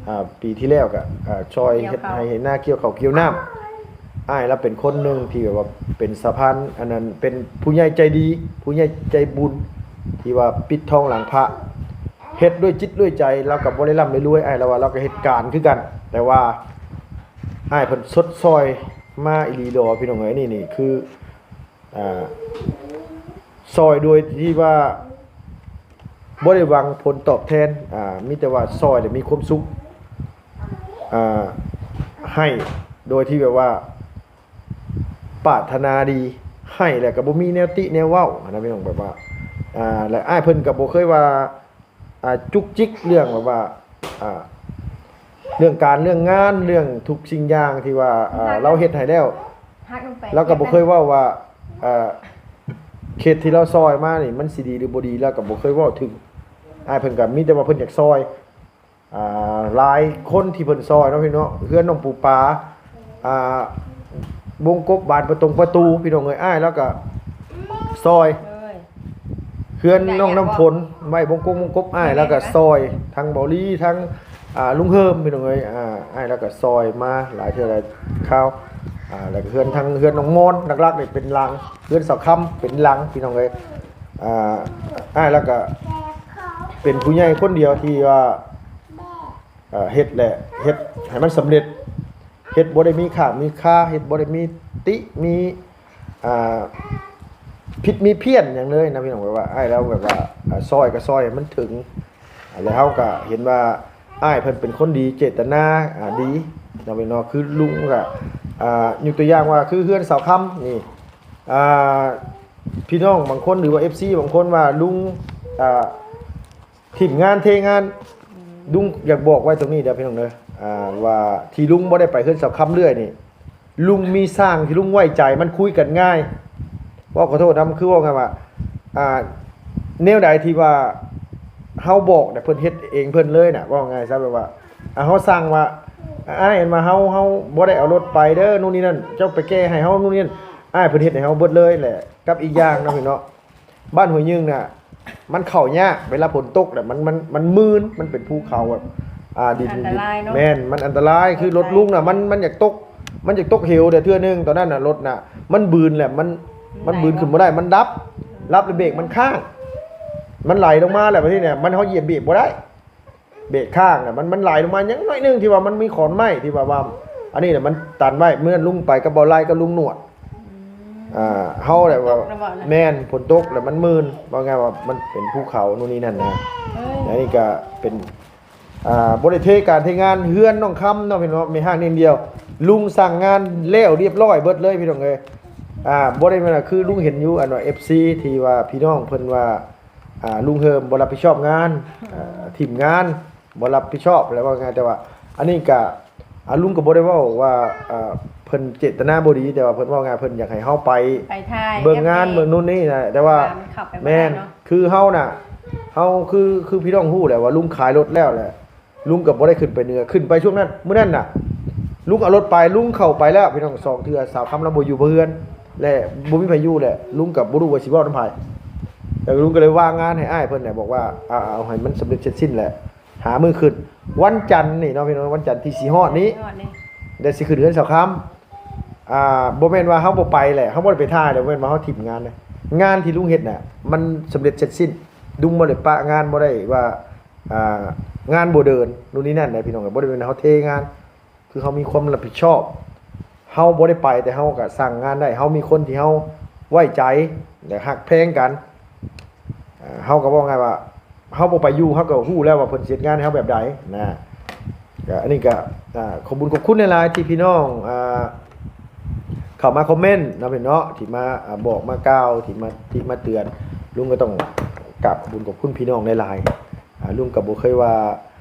ອ່າ ປີທີ່ແລ້ວກະ ອ່າ ຊ່ອຍເຮັດໄຮ່ເຮັດນາ ກ່ຽວເຂົ້າກ່ຽວນ້ຳ. ອ້າຍລາວເປັນຄົນໜຶ່ງທີ່ແບບວ່າເປັນສະພານ ອັນນັ້ນ ເປັນຜູ້ໃຫຍ່ໃຈດີ ຜູ້ໃຫຍ່ໃຈບຸນ ທີ່ວ່າປິດທອງຫຼັງພະ ເຮັດດ້ວຍຈິດດ້ວຍໃຈ ລາວກໍບໍ່ໄດ້ລ່ຳໄດ້ລວຍ ອ້າຍລາວວ່າລາວກໍເຮັດການຄືກັນ ແຕ່ວ່າອ້າຍເພິ່ນຊົດຊ່ອຍມາອີ່ຫຼີຫຼໍ ພີ່ນ້ອງເອີຍ. ນີ້ ນີ້ຄື ອ່າ ຊ່ອຍໂດຍທີ່ວ່າບໍ່ໄດ້ຫວັງຜົນຕອບແທນ ອ່າ ມີແຕ່ວ່າຊ່ອຍແລ້ວມີຄວາມສຸກ ອ່າ ໃຫ້ໂດຍທີ່ແບບວ່າ ປາດຖະໜາດີ ໃຫ້ແລ້ວກໍບໍ່ມີແນວຕິແນວເວົ້າຫັ້ນນະ ພີ່ນ້ອງ ແບບວ່າ ອ່າ ແລະ ອ້າຍເພິ່ນກໍບໍ່ເຄີຍວ່າ ອ່າ ຈຸກຈິກເລື່ອງແບບວ່າ ອ່າ ເລື່ອງການເລື່ອງງານ ເລື່ອງທຸກສິ່ງຢ່າງທີ່ວ່າ ອ່າ ລາວເຮັດໃຫ້ແລ້ວ ລາວກໍບໍ່ເຄີຍເວົ້າວ່າ ເອີ ເຂດທີ່ລາວຊ່ອຍມານີ້ ມັນຊິດີຫຼືບໍ່ດີ ລາວກໍບໍ່ເຄີຍເວົ້າເຖິງ ອ້າຍເພິ່ນກໍມີແຕ່ວ່າເພິ່ນຢາກຊ່ອຍ ອ່າ ຫຼາຍຄົນທີ່ເພິ່ນຊ່ອຍເນາະພີ່ນ້ອງເນາະ ເຮືອນນ້ອງປູປາ ອ່າ ວົງກົບບານປະຕົງປະຕູ ພີ່ນ້ອງເອີຍ ອ້າຍລາວກໍຊ່ອຍ ເອີຍ ເຮືອນນ້ອງນ້ຳຝົນ ໄວ້ວົງກົບ ວົງກົບ ອ້າຍລາວກໍຊ່ອຍ ທັງເບົາຫຼີ ທັງ ອ່າ ລຸງເຮີມ ພີ່ນ້ອງເອີຍ ອ່າ ອ້າຍລາວກໍຊ່ອຍມາຫຼາຍເທື່ອຫຼາຍຄາວ ອ່າ ແລ້ວກໍເຮືອນ ທັງເຮືອນນ້ອງມອນ ຫຼັກໆນີ້ເປັນຫຼັງ ເຮືອນສາວຄຳເປັນຫຼັງ ພີ່ນ້ອງເອີຍ ອ່າ ອ້າຍລາວກໍເປັນຜູ້ໃຫຍ່ຄົນດຽວທີ່ວ່າ ເອີ ເຮັດແຫຼະ ເຮັດໃຫ້ມັນສຳເລັດ ເຮັດບໍ່ໄດ້ມີຂ້າງມີຄາ ເຮັດບໍ່ໄດ້ມີຕິມີ ອ່າ ຜິດມີພຽນຫຍັງເລີຍນະພີ່ນ້ອງ ແບບວ່າອ້າຍລາວແບບວ່າ ອ່າ ຊ່ອຍກໍຊ່ອຍໃຫ້ມັນເຖິງ ແລ້ວເຮົາກໍເຫັນວ່າອ້າຍເພິ່ນເປັນຄົນດີ ເຈດຕະນາ ອ່າ ດີເນາະພີ່ນ້ອງ ຄືລຸງກໍ ອ່າ ຍົກຕົວຢ່າງວ່າຄືເຮືອນສາວຄຳນີ້ ອ່າ ພີ່ນ້ອງບາງຄົນ ຫຼືວ່າ ເອັຟຊີ ບາງຄົນວ່າລຸງ ອ່າ ຖິ້ມງານເທງານ ອືມ ລຸງຢາກບອກໄວ້ຕົງນີ້ເດີພີ່ນ້ອງເດີ ອ່າ ວ່າທີ່ລຸງບໍ່ໄດ້ໄປເຮືອນສາວຄຳເລື້ອຍນີ້ ລຸງມີຊ່າງທີ່ລຸງໄວ້ໃຈ ມັນຄຸຍກັນງ່າຍ ເວົ້າຂໍໂທດນຳ ຄືເວົ້າງ່າຍວ່າ ອ່າ ແນວໃດທີ່ວ່າເຮົາບອກນະ ເພິ່ນເຮັດເອງເພິ່ນເລີຍນະ ເວົ້າງ່າຍຊະ ແບບວ່າ ອ່າ ເຮົາສັ່ງວ່າ ອ້າຍ ອັນວ່າເຮົາ ເຮົາບໍ່ໄດ້ເອົາລົດໄປເດີ ໂນ່ນນີ້ນັ້ນ ເຈົ້າໄປແກ້ໃຫ້ເຮົາ ໂນ່ນນີ້ນັ້ນ ອ້າຍເພິ່ນເຮັດໃຫ້ເຮົາເບິດເລີຍແຫຼະ ກັບອີກຢ່າງນະພີ່ນ້ອງ ບ້ານຫ້ວຍຍືງນະ ມັນເຂົ້າຍາກ ເວລາຝົນຕົກນະ ມັນ ມັນ ມັນມື່ນ ມັນເປັນພູເຂົາແບບ ອ່າ ດິນ ອັນຕະລາຍເນາະ ແມ່ນ ມັນອັນຕະລາຍ ຄືລົດລຸງນະ ມັນ ມັນຢາກຕົກ ມັນຢາກຕົກເຫວເດີ ເທື່ອໜຶ່ງຕອນນັ້ນນະ ລົດນະ ມັນບືນແຫຼະ ມັນ ມັນບືນຂຶ້ນບໍ່ໄດ້ ມັນດັບ ດັບແລ້ວເບຣກມັນຄ້າງ ມັນໄຫຼລົງມາແລ້ວ ບາດນີ້ນະ ມັນ ເຮົາຢຽບເບຣກບໍ່ໄດ້ ເບຣກຄ້າງນະ ມັນ ມັນໄຫຼລົງມາຍັງໜ້ອຍໜຶ່ງ ທີ່ວ່າມັນມີຂອນໄມ້ທີ່ວ່າ ວ່າ ອັນນີ້ນະ ມັນຕັນໄວ້ ມື້ນັ້ນລຸງໄປກັບເບົາໄລກັບລຸງໜວດ ອືມ ອ່າ ເຮົາແຫຼະວ່າ ຝົນຕົກແລ້ວເວົ້ານະ ແມ່ນ ຝົນຕົກແລ້ວມັນມື່ນ ເວົ້າງ່າຍວ່າມັນເປັນພູເຂົາ ໂນ່ນນີ້ນັ້ນນະ ເອີຍ ອັນນີ້ກໍເປັນ ອ່າ ບໍ່ໄດ້ເທການເທງານ ເຮືອນນ້ອງຄຳເນາະ ເຫັນບໍ່ ແມ່ຮ້າງນີ້ດຽວ ລຸງສັ່ງງານແລ້ວລຽບຮ້ອຍເບິດເລີຍ ພີ່ນ້ອງເອີຍ ອ່າ ບໍ່ໄດ້ແມ່ນວ່າ ຄືລຸງເຫັນຢູ່ ອັນວ່າ ເອັຟຊີ ທີ່ວ່າພີ່ນ້ອງເພິ່ນວ່າ ອ່າ ລຸງເຮີມບໍ່ຮັບຜິດຊອບງານ ເອີ ຖິ້ມງານ ບໍ່ຮັບຜິດຊອບ ແລ້ວເວົ້າງ່າຍ ແຕ່ວ່າ ອັນນີ້ກະ ອ່າ ລຸງກໍບໍ່ໄດ້ເວົ້າວ່າ ອ່າ ເພິ່ນເຈດຕະນາບໍ່ດີ ແຕ່ວ່າເພິ່ນເວົ້າງ່າຍ ເພິ່ນຢາກໃຫ້ເຮົາໄປ ໄປຖ່າຍ ເບິ່ງງານ ເຮັດເວຍ ເບິ່ງໂນ່ນນີ້ນະ ແຕ່ວ່າ ມັນເຂົ້າໄປບໍ່ໄດ້ເນາະ ແມ່ນ ຄືເຮົານະ ເຮົາຄື ຄືພີ່ນ້ອງຮູ້ແຫຼະວ່າລຸງຂາຍລົດແລ້ວແຫຼະ ລຸງກໍບໍ່ໄດ້ຂຶ້ນໄປເໜືອ ຂຶ້ນໄປຊ່ວງນັ້ນ ມື້ນັ້ນນະ ລຸງເອົາລົດໄປ ລຸງເຂົ້າໄປແລ້ວ ພີ່ນ້ອງ ສອງເທື່ອ ສາວຄຳລາວບໍ່ຢູ່ເຮືອນ ແລະ ບໍ່ມີໃຜຢູ່ແຫຼະ ລຸງກໍບໍ່ຮູ້ວ່າຊິເວົ້ານຳໃຜ ແລ້ວລຸງກໍເລີຍວາງງານໃຫ້ອ້າຍເພິ່ນແຫຼະ ບອກວ່າ ອ່າ ເອົາໃຫ້ມັນສຳເລັດເສັດສິ້ນແຫຼະ ຫາມື້ຂຶ້ນ ວັນຈັນນີ້ເນາະ ພີ່ນ້ອງ ວັນຈັນທີ່ຊິຮອດນີ້ ຊິຮອດນີ້ ແລະ ຊິຂຶ້ນເຮືອນສາວຄຳ ອ່າ ບໍ່ແມ່ນວ່າເຮົາບໍ່ໄປແຫຼະ ເຮົາບໍ່ໄດ້ໄປຖ່າຍແຫຼະ ບໍ່ແມ່ນວ່າເຮົາຖິ້ມງານເດ້ ງານທີ່ລຸງເຮັດນະ ມັນສຳເລັດເສັດສິ້ນ ລຸງບໍ່ໄດ້ປະງານ ບໍ່ໄດ້ວ່າ ອ່າ ງານບໍ່ເດີນ ໂນ່ນນີ້ນັ້ນນະ ພີ່ນ້ອງ ບໍ່ໄດ້ແມ່ນເຮົາເທງານ ຄືເຮົາມີຄວາມຮັບຜິດຊອບ ເຮົາບໍ່ໄດ້ໄປ ແຕ່ເຮົາກໍສັ່ງງານໄດ້ ເຮົາມີຄົນທີ່ເຮົາໄວ້ໃຈ ແລະ ຮັກແພງກັນ ເຮົາກໍເວົ້າງ່າຍວ່າ ເຮົາບໍ່ໄປຢູ່ ເຮົາກໍຮູ້ແລ້ວວ່າເພິ່ນຊິເຮັດງານໃຫ້ເຮົາແບບໃດນະ ກໍອັນນີ້ກໍ ອ່າ ຂອບບຸນຂອບຄຸນຫຼາຍໆ ທີ່ພີ່ນ້ອງ ອ່າ ເຂົ້າມາຄອມເມັນເນາະ ພີ່ນ້ອງເນາະ ທີ່ມາ ອ່າ ບອກມາກ່າວ ທີ່ມາ ທີ່ມາເຕືອນ ລຸງກໍຕ້ອງກາບຂອບບຸນຂອບຄຸນພີ່ນ້ອງຫຼາຍໆ ອ່າ ລຸງກໍບໍ່ເຄີຍວ່າ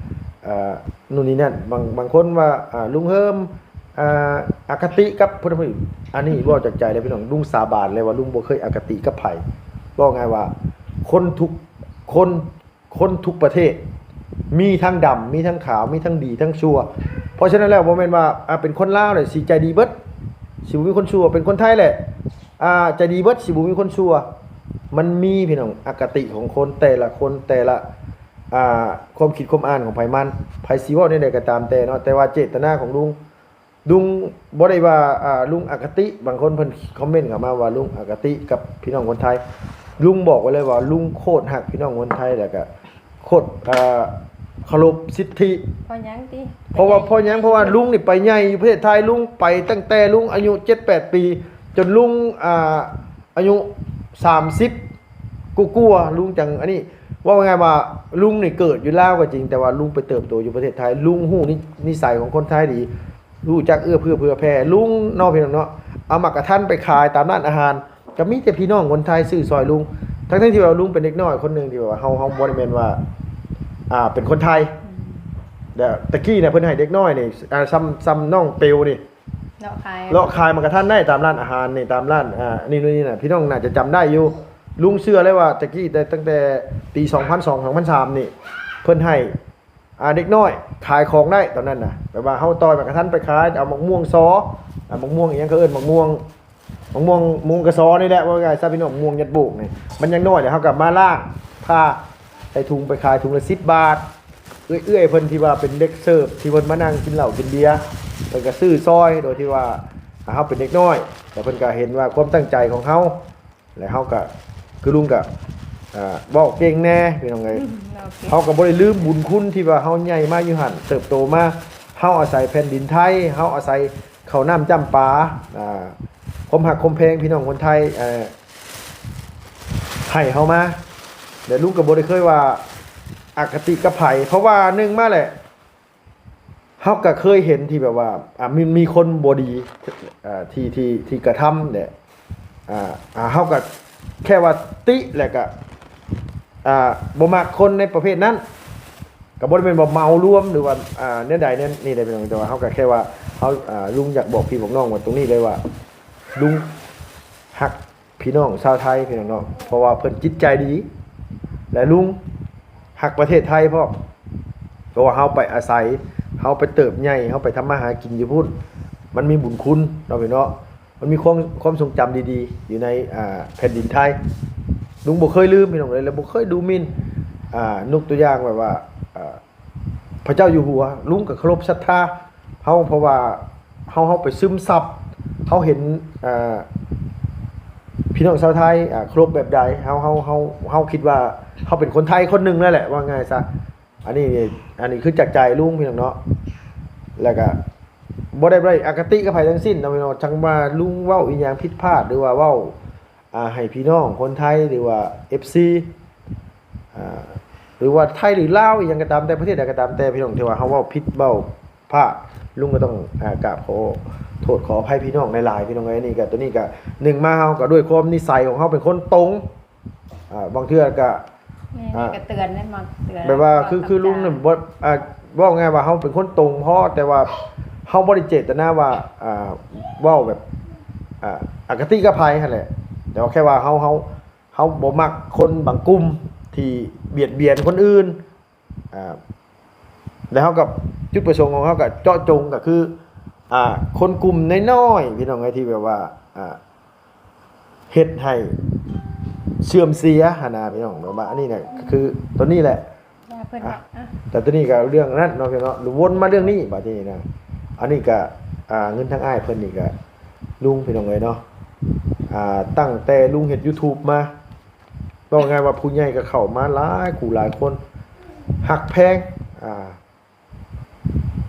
ອ່າ ໂນ່ນນີ້ນັ້ນ ບາງ ບາງຄົນວ່າ ອ່າ ລຸງເຮີມ ອ່າ ອະຄະຕິກັບຜູ້ນັ້ນຜູ້ນີ້ ອັນນີ້ເວົ້າຈາກໃຈເລີຍພີ່ນ້ອງ ລຸງສາບານເລີຍວ່າລຸງບໍ່ເຄີຍອະຄະຕິກັບໃຜ ເວົ້າງ່າຍວ່າ ຄົນທຸກຄົນ ຄົນທຸກປະເທດ ມີທັງດຳ ມີທັງຂາວ ມີທັງດີທັງຊົ່ວ ເພາະສະນັ້ນແລ້ວ ບໍ່ແມ່ນວ່າ ອ່າ ເປັນຄົນລາວແລ້ວຊິໃຈດີເບິດ ຊິບໍ່ມີຄົນຊົ່ວ ເປັນຄົນໄທແຫຼະ ອ່າ ໃຈດີເບິດ ຊິບໍ່ມີຄົນຊົ່ວ ມັນມີພີ່ນ້ອງ ອະຄະຕິຂອງຄົນ ແຕ່ລະຄົນ ແຕ່ລະ ອ່າ ຄວາມຄິດຄວາມອ່ານຂອງໃຜມັນ ໃຜຊິເວົ້າແນວໃດກໍຕາມແຕ່ເນາະ ແຕ່ວ່າເຈດຕະນາຂອງລຸງ ລຸງບໍ່ໄດ້ວ່າ ອ່າ ລຸງອະຄະຕິ ບາງຄົນເພິ່ນຄອມເມັນເຂົ້າມາວ່າລຸງອະຄະຕິກັບພີ່ນ້ອງຄົນໄທ ລຸງບອກໄວ້ເລີຍວ່າລຸງໂຄດຮັກພີ່ນ້ອງຄົນໄທ ແລ້ວກະໂຄດ ເອີ ເຄົາລົບສິດທິ ເພາະຫຍັງຕິ ເພາະວ່າ ເພາະຫຍັງ ເພາະວ່າລຸງນີ້ໄປໃຫຍ່ຢູ່ປະເທດໄທ ລຸງໄປຕັ້ງແຕ່ລຸງອາຍຸເຈັດແປດປີ ຈົນລຸງ ອ່າ ອາຍຸສາມສິບກວ່າໆ ລຸງຈັ່ງອັນນີ້ ເວົ້າງ່າຍໆວ່າລຸງນີ້ເກີດຢູ່ລາວກໍຈິງ ແຕ່ວ່າລຸງໄປເຕີບໂຕຢູ່ປະເທດໄທ ລຸງຮູ້ນິ ນິໄສຂອງຄົນໄທດີ ຮູ້ຈັກເອື້ອເຟື້ອເຜື່ອແຜ່ ລຸງເນາະ ພີ່ນ້ອງເນາະ ເອົາໝາກກະທັນໄປຂາຍຕາມຮ້ານອາຫານ ກໍມີແຕ່ພີ່ນ້ອງຄົນໄທຊື້ຊ່ອຍລຸງ ທັງໆທີ່ວ່າລຸງເປັນເດັກນ້ອຍຄົນໜຶ່ງທີ່ແບບວ່າເຮົາ ເຮົາບໍ່ໄດ້ແມ່ນວ່າ ອ່າ ເປັນຄົນໄທ ແຕ່ຕະກີ້ນະເພິ່ນໃຫ້ເດັກນ້ອຍນີ້ ອ່າ ຊ່ຳ ຊ່ຳນ້ອງເປວນີ້ ເລາະຂາຍ ເລາະຂາຍໝາກກະທັນໄດ້ຕາມຮ້ານອາຫານນີ້ ຕາມຮ້ານ ອ່າ ນີ້ໂນ່ນນີ້ນະ ພີ່ນ້ອງໜ້າຈະຈຳໄດ້ຢູ່ ລຸງເຊື່ອເລີຍວ່າຕະກີ້ ແຕ່ ຕັ້ງແຕ່ປີສອງພັນສອງ ສອງພັນສາມນີ້ ເພິ່ນໃຫ້ ອ່າ ເດັກນ້ອຍຂາຍຂອງໄດ້ຕອນນັ້ນນະ ແບບວ່າເຮົາຕ່ອຍໝາກກະທັນໄປຂາຍ ເອົາໝາກມ່ວງສໍ ອ່າ ໝາກມ່ວງອີ່ຫຍັງ ເຂົາເອີ້ນໝາກມ່ວງ ໝາກມ່ວງ ມ່ວງກະຊໍນີ້ແຫຼະ ເວົ້າງ່າຍຊະ ພີ່ນ້ອງ ມ່ວງຍັດໂບກນີ້ ມັນຍັງນ້ອຍ ແລ້ວເຮົາກໍມາລ້າງ ຜ່າ ໃສ່ຖົງໄປຂາຍ ຖົງລະສິບບາດ. ເອື້ອຍໆເພິ່ນທີ່ວ່າເປັນເດັກເສີບ ທີ່ເພິ່ນມານັ່ງກິນເຫຼົ້າກິນເບຍ ເພິ່ນກໍຊື້ຊ່ອຍ ໂດຍທີ່ວ່າເຮົາເປັນເດັກນ້ອຍ ແລ້ວເພິ່ນກໍເຫັນວ່າຄວາມຕັ້ງໃຈຂອງເຮົາ ແລ້ວເຮົາກໍ ຄືລຸງກໍ ອ່າ ເວົ້າເກັ່ງແດ່ພີ່ນ້ອງເອີຍ. ອືມ ໂອເຄ ເຮົາກໍບໍ່ໄດ້ລືມບຸນຄຸນທີ່ວ່າເຮົາໃຫຍ່ມາຢູ່ຫັ້ນ ເຕີບໂຕມາ ເຮົາອາໄສແຜ່ນດິນໄທ ເຮົາອາໄສເຂົ້ານ້ຳຈ້ຳປາ ອ່າ ຄວາມຮັກຄວາມແພງພີ່ນ້ອງຄົນໄທ ເອີ ໃຫ້ເຮົາມາ ແລະ ລຸງກໍບໍ່ໄດ້ເຄີຍວ່າອະຄະຕິກັບໃຜ ເພາະວ່າໜຶ່ງມາແຫຼະ ເຮົາກໍເຄີຍເຫັນທີ່ແບບວ່າ ອ່າ ມີ ມີຄົນບໍ່ດີ ອ່າ ທີ່ ທີ່ ທີ່ກະທຳແຫຼະ ອ່າ ອ່າ ເຮົາກໍແຄ່ວ່າຕິ ແລ້ວກໍ ອ່າ ບໍ່ມັກຄົນໃນປະເພດນັ້ນ ກໍບໍ່ໄດ້ແມ່ນວ່າເໝົາລວມ ຫຼືວ່າ ອ່າ ແນວໃດແນວນີ້ເດ້ພີ່ນ້ອງ ແຕ່ວ່າເຮົາກໍແຄ່ວ່າເຮົາ ອ່າ ລຸງຢາກບອກພີ່ບອກນ້ອງວ່າຕົງນີ້ເລີຍວ່າ ລຸງຮັກ ພີ່ນ້ອງຊາວໄທພີ່ນ້ອງເນາະ ເພາະວ່າເພິ່ນຈິດໃຈດີ ແລະ ລຸງຮັກປະເທດໄທພ້ອມ ເພາະວ່າເຮົາໄປອາໄສ ເຮົາໄປເຕີບໃຫຍ່ ເຮົາໄປທຳມາຫາກິນຢູ່ພຸ້ນ ມັນມີບຸນຄຸນເນາະພີ່ເນາະ ມັນມີຄວາມ ຄວາມຊົງຈຳດີໆ ຢູ່ໃນ ອ່າ ແຜ່ນດິນໄທ. ລຸງບໍ່ເຄີຍລືມພີ່ນ້ອງເອີຍ ແລະ ບໍ່ເຄີຍດູໝິ່ນ ອ່າ ຍົກຕົວຢ່າງແບບວ່າ ອ່າ ພະເຈົ້າຢູ່ຫົວ ລຸງກໍເຄົາລົບສັດທາເຮົາ ເພາະວ່າເຮົາ ເຮົາໄປຊຶມຊັບ ເຮົາເຫັນ ເອີ ພີ່ນ້ອງຊາວໄທ ເຄົາລົບແບບໃດ ເຮົາ ເຮົາ ເຮົາ ເຮົາຄິດວ່າເຮົາເປັນຄົນໄທຄົນໜຶ່ງແລ້ວແຫຼະ ວ່າງ່າຍຊະ. ອັນນີ້ ອັນນີ້ຄືຈາກໃຈລຸງພີ່ນ້ອງເນາະ ແລ້ວກະບໍ່ໄດ້ ບໍ່ໄດ້ອະຄະຕິກັບໃຜທັງສິ້ນເນາະພີ່ນ້ອງ ຈັ່ງວ່າລຸງເວົ້າອີ່ຫຍັງຜິດພາດ ຫຼືວ່າເວົ້າ ອ່າ ໃຫ້ພີ່ນ້ອງຄົນໄທ ຫຼືວ່າ ເອັຟຊີ ອ່າ ຫຼືວ່າໄທ ຫຼືລາວ ອີ່ຫຍັງກໍຕາມແຕ່ ປະເທດໃດກໍຕາມແຕ່ ພີ່ນ້ອງ ທີ່ວ່າເຮົາເວົ້າຜິດເວົ້າພາດ ລຸງກໍຕ້ອງ ອ່າ ກາບຂໍໂທດຂໍອະໄພພີ່ນ້ອງຫຼາຍໆ ພີ່ນ້ອງເອີຍ. ນີ້ກໍ ຕົວນີ້ກໍ ໜຶ່ງມາເຮົາກໍດ້ວຍຄວາມນິໄສຂອງເຮົາເປັນຄົນຕົງ ອ່າ ບາງເທື່ອກໍ ແມ່ນ ອ່າ ກໍເຕືອນໄດ້ ມັກເຕືອນ ແບບວ່າ ເວົ້າ ຄື ຄື ຕາມ ລຸງນັ້ນບໍ່ ອ່າ ເວົ້າງ່າຍວ່າເຮົາເປັນຄົນຕົງພໍ ແຕ່ວ່າເຮົາບໍ່ໄດ້ເຈດຕະນາວ່າ ອ່າ ເວົ້າແບບ ອ່າ ອະຄະຕິກັບໃຜຫັ້ນແຫຼະ ແຕ່ວ່າແຄ່ວ່າເຮົາ ເຮົາ ເຮົາບໍ່ມັກຄົນບາງກຸ່ມທີ່ບຽດບຽນຄົນອື່ນ ອ່າ ແລ້ວເຮົາກໍ ຈຸດປະສົງຂອງເຮົາກໍເຈາະຈົງ ກໍຄື ອ່າ ຄົນກຸ່ມນ້ອຍໆ ພີ່ນ້ອງເອີຍ ທີ່ແບບວ່າ ອ່າ ເຮັດໃຫ້ເສື່ອມເສຍຫັ້ນນະ ພີ່ນ້ອງ ແບບວ່າ ອັນນີ້ນະ ກໍຄືຕົວນີ້ແຫຼະ ວ່າເພິ່ນ ອ່ະ ວ່າ ອ່ະ ແຕ່ຕົວນີ້ກໍເລື່ອງນັ້ນເນາະ ພີ່ນ້ອງເນາະ ວົນມາເລື່ອງນີ້ບາດນີ້ນະ. ອັນນີ້ກໍ ອ່າ ເງິນທາງອ້າຍເພິ່ນນີ້ກໍ ລຸງ ພີ່ນ້ອງເອີຍເນາະ ອ່າ ຕັ້ງແຕ່ລຸງເຮັດ YouTube ມາ ເວົ້າງ່າຍວ່າຜູ້ໃຫຍ່ກໍເຂົ້າມາຫຼາຍຄູ່ຫຼາຍຄົນ ຮັກແພງ ອ່າ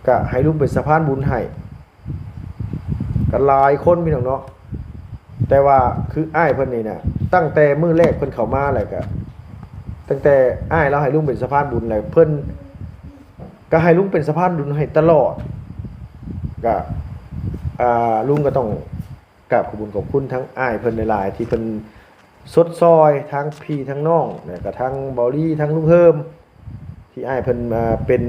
ກະໃຫ້ລຸງເປັນສະພານບຸນໃຫ້ ກໍຫຼາຍຄົນ ພີ່ນ້ອງເນາະ. ແຕ່ວ່າຄືອ້າຍເພິ່ນນີ້ນະ ຕັ້ງແຕ່ມື້ແລກເພິ່ນເຂົ້າມາແລ້ວ ກະຕັ້ງແຕ່ອ້າຍລາວໃຫ້ລຸງເປັນສະພານບຸນແລ້ວ ເພິ່ນກໍໃຫ້ລຸງເປັນສະພານບຸນໃຫ້ຕະຫຼອດ. ກະ ອ່າ ລຸງກໍຕ້ອງ ກາບຂອບບຸນຂອບຄຸນທັງອ້າຍເພິ່ນຫຼາຍໆ ທີ່ເພິ່ນຊົດຊ່ອຍທັງພີ່ທັງນ້ອງ ແລ້ວກະທັງເບົາລີ ທັງລຸງເຮີມ ທີ່ອ້າຍເພິ່ນ ເປັນ